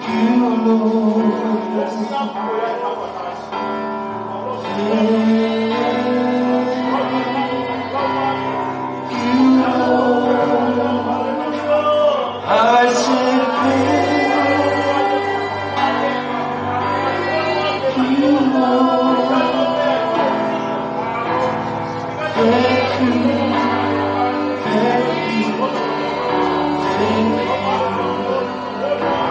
you, Lord. Thank you, Lord. I say thank you, Lord. Thank you. Thank you. Thank you.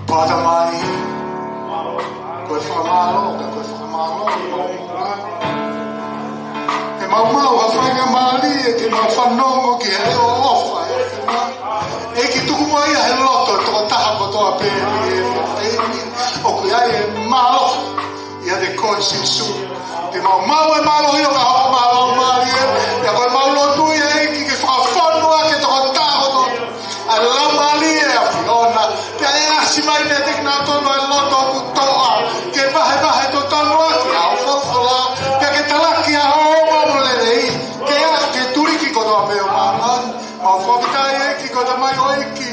Pata mai, ko e fakamālō, ka ko e fakamālō, ʻe maumau ha faingamālie ke mau fanongo ki he leʻo ʻofa ʻa e ʻEiki. ʻEiki, tuku mai ia he loto ʻo e tokotaha kotoa pē ʻi he efiafi ni, ʻoku ʻi ai e mālohi ʻiate koe Sīsū. Te mau maʻu e mālohi ʻo ka hoko mai ha laumālie, pea ko e mau lotu ia ʻEiki ke fakafonu ʻaki e tokotaha kotoa ʻa e Laumālie ʻa e ʻAfiona, pea ʻe ʻasi mai meiate kinautolu ʻa e loto ʻoku toʻa, ke vahevahe totonu ʻaki ʻa hoʻo folofola, pea ke talaki ʻa hoʻo ongoongo lelei, ke ʻalu ke tuliki kotoa pē ʻo māmani. Mau fakafetaʻi ʻEiki ko e tamaioʻeiki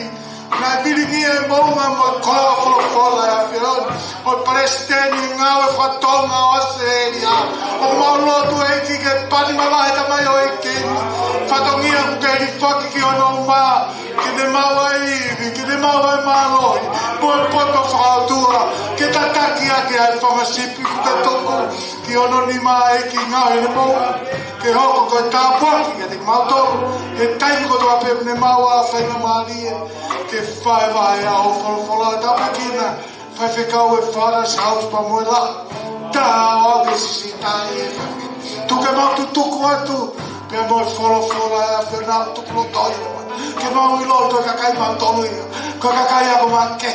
naʻe vilingia e moʻunga mo e koloa folofola ʻa e ʻAfiona, ʻo palesiteni ngāue fakatonga ʻo ʻAositelēlia. ʻOku mau lotu ʻEiki ke pani mavahe e tamaioʻeiki ni, fatongia ʻoku kei lifaki ki hono uma, ke ne maʻu ʻa e ivi, ke ne maʻu ʻa e mālohi, mo e poto fakaʻotua, ke tataki ʻaki ʻa e fanga sipi kuo ke tuku ki hono nima ʻEiki, ngāue ʻene moʻunga, ke hoko ko e tāpuaki kiate kimautolu he taimi kotoa pē ʻoku ne maʻu ʻa e faingamālie ke vahevahe ʻa hoʻo folofola. Tāpuekina faifekau e Father's House pea mo e lau. Tau ʻoatu e siʻisiʻi tali ʻe he faifekau. Tuku ke mau tutuku atu pea mo e folofola ʻa e ʻAfiona, tuku loto ia. Ke mau ʻilo ko e kakai kimautolu ia, ko e kakai ako makehe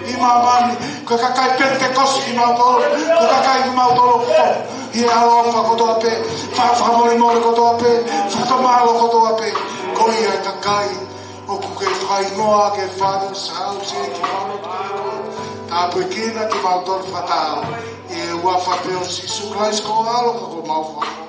ʻi māmani, ko e kakai Penitekosi kimautolu, ko e kakai kimautolu ʻoku fou ʻi he ʻaloʻofa kotoa pē, fa-, fakamolemole kotoa pē, fakatomala kotoa pē. Ko ia e kakai ʻoku ke fakahingoa ke Father's House ʻEiki, mau lotu ʻEiki. Tāpuekina kimautolu fakataha ʻi he huafa pē ʻo Sīsū Kalaisi ko ho ʻAlo ka ko homau Fakamoʻui.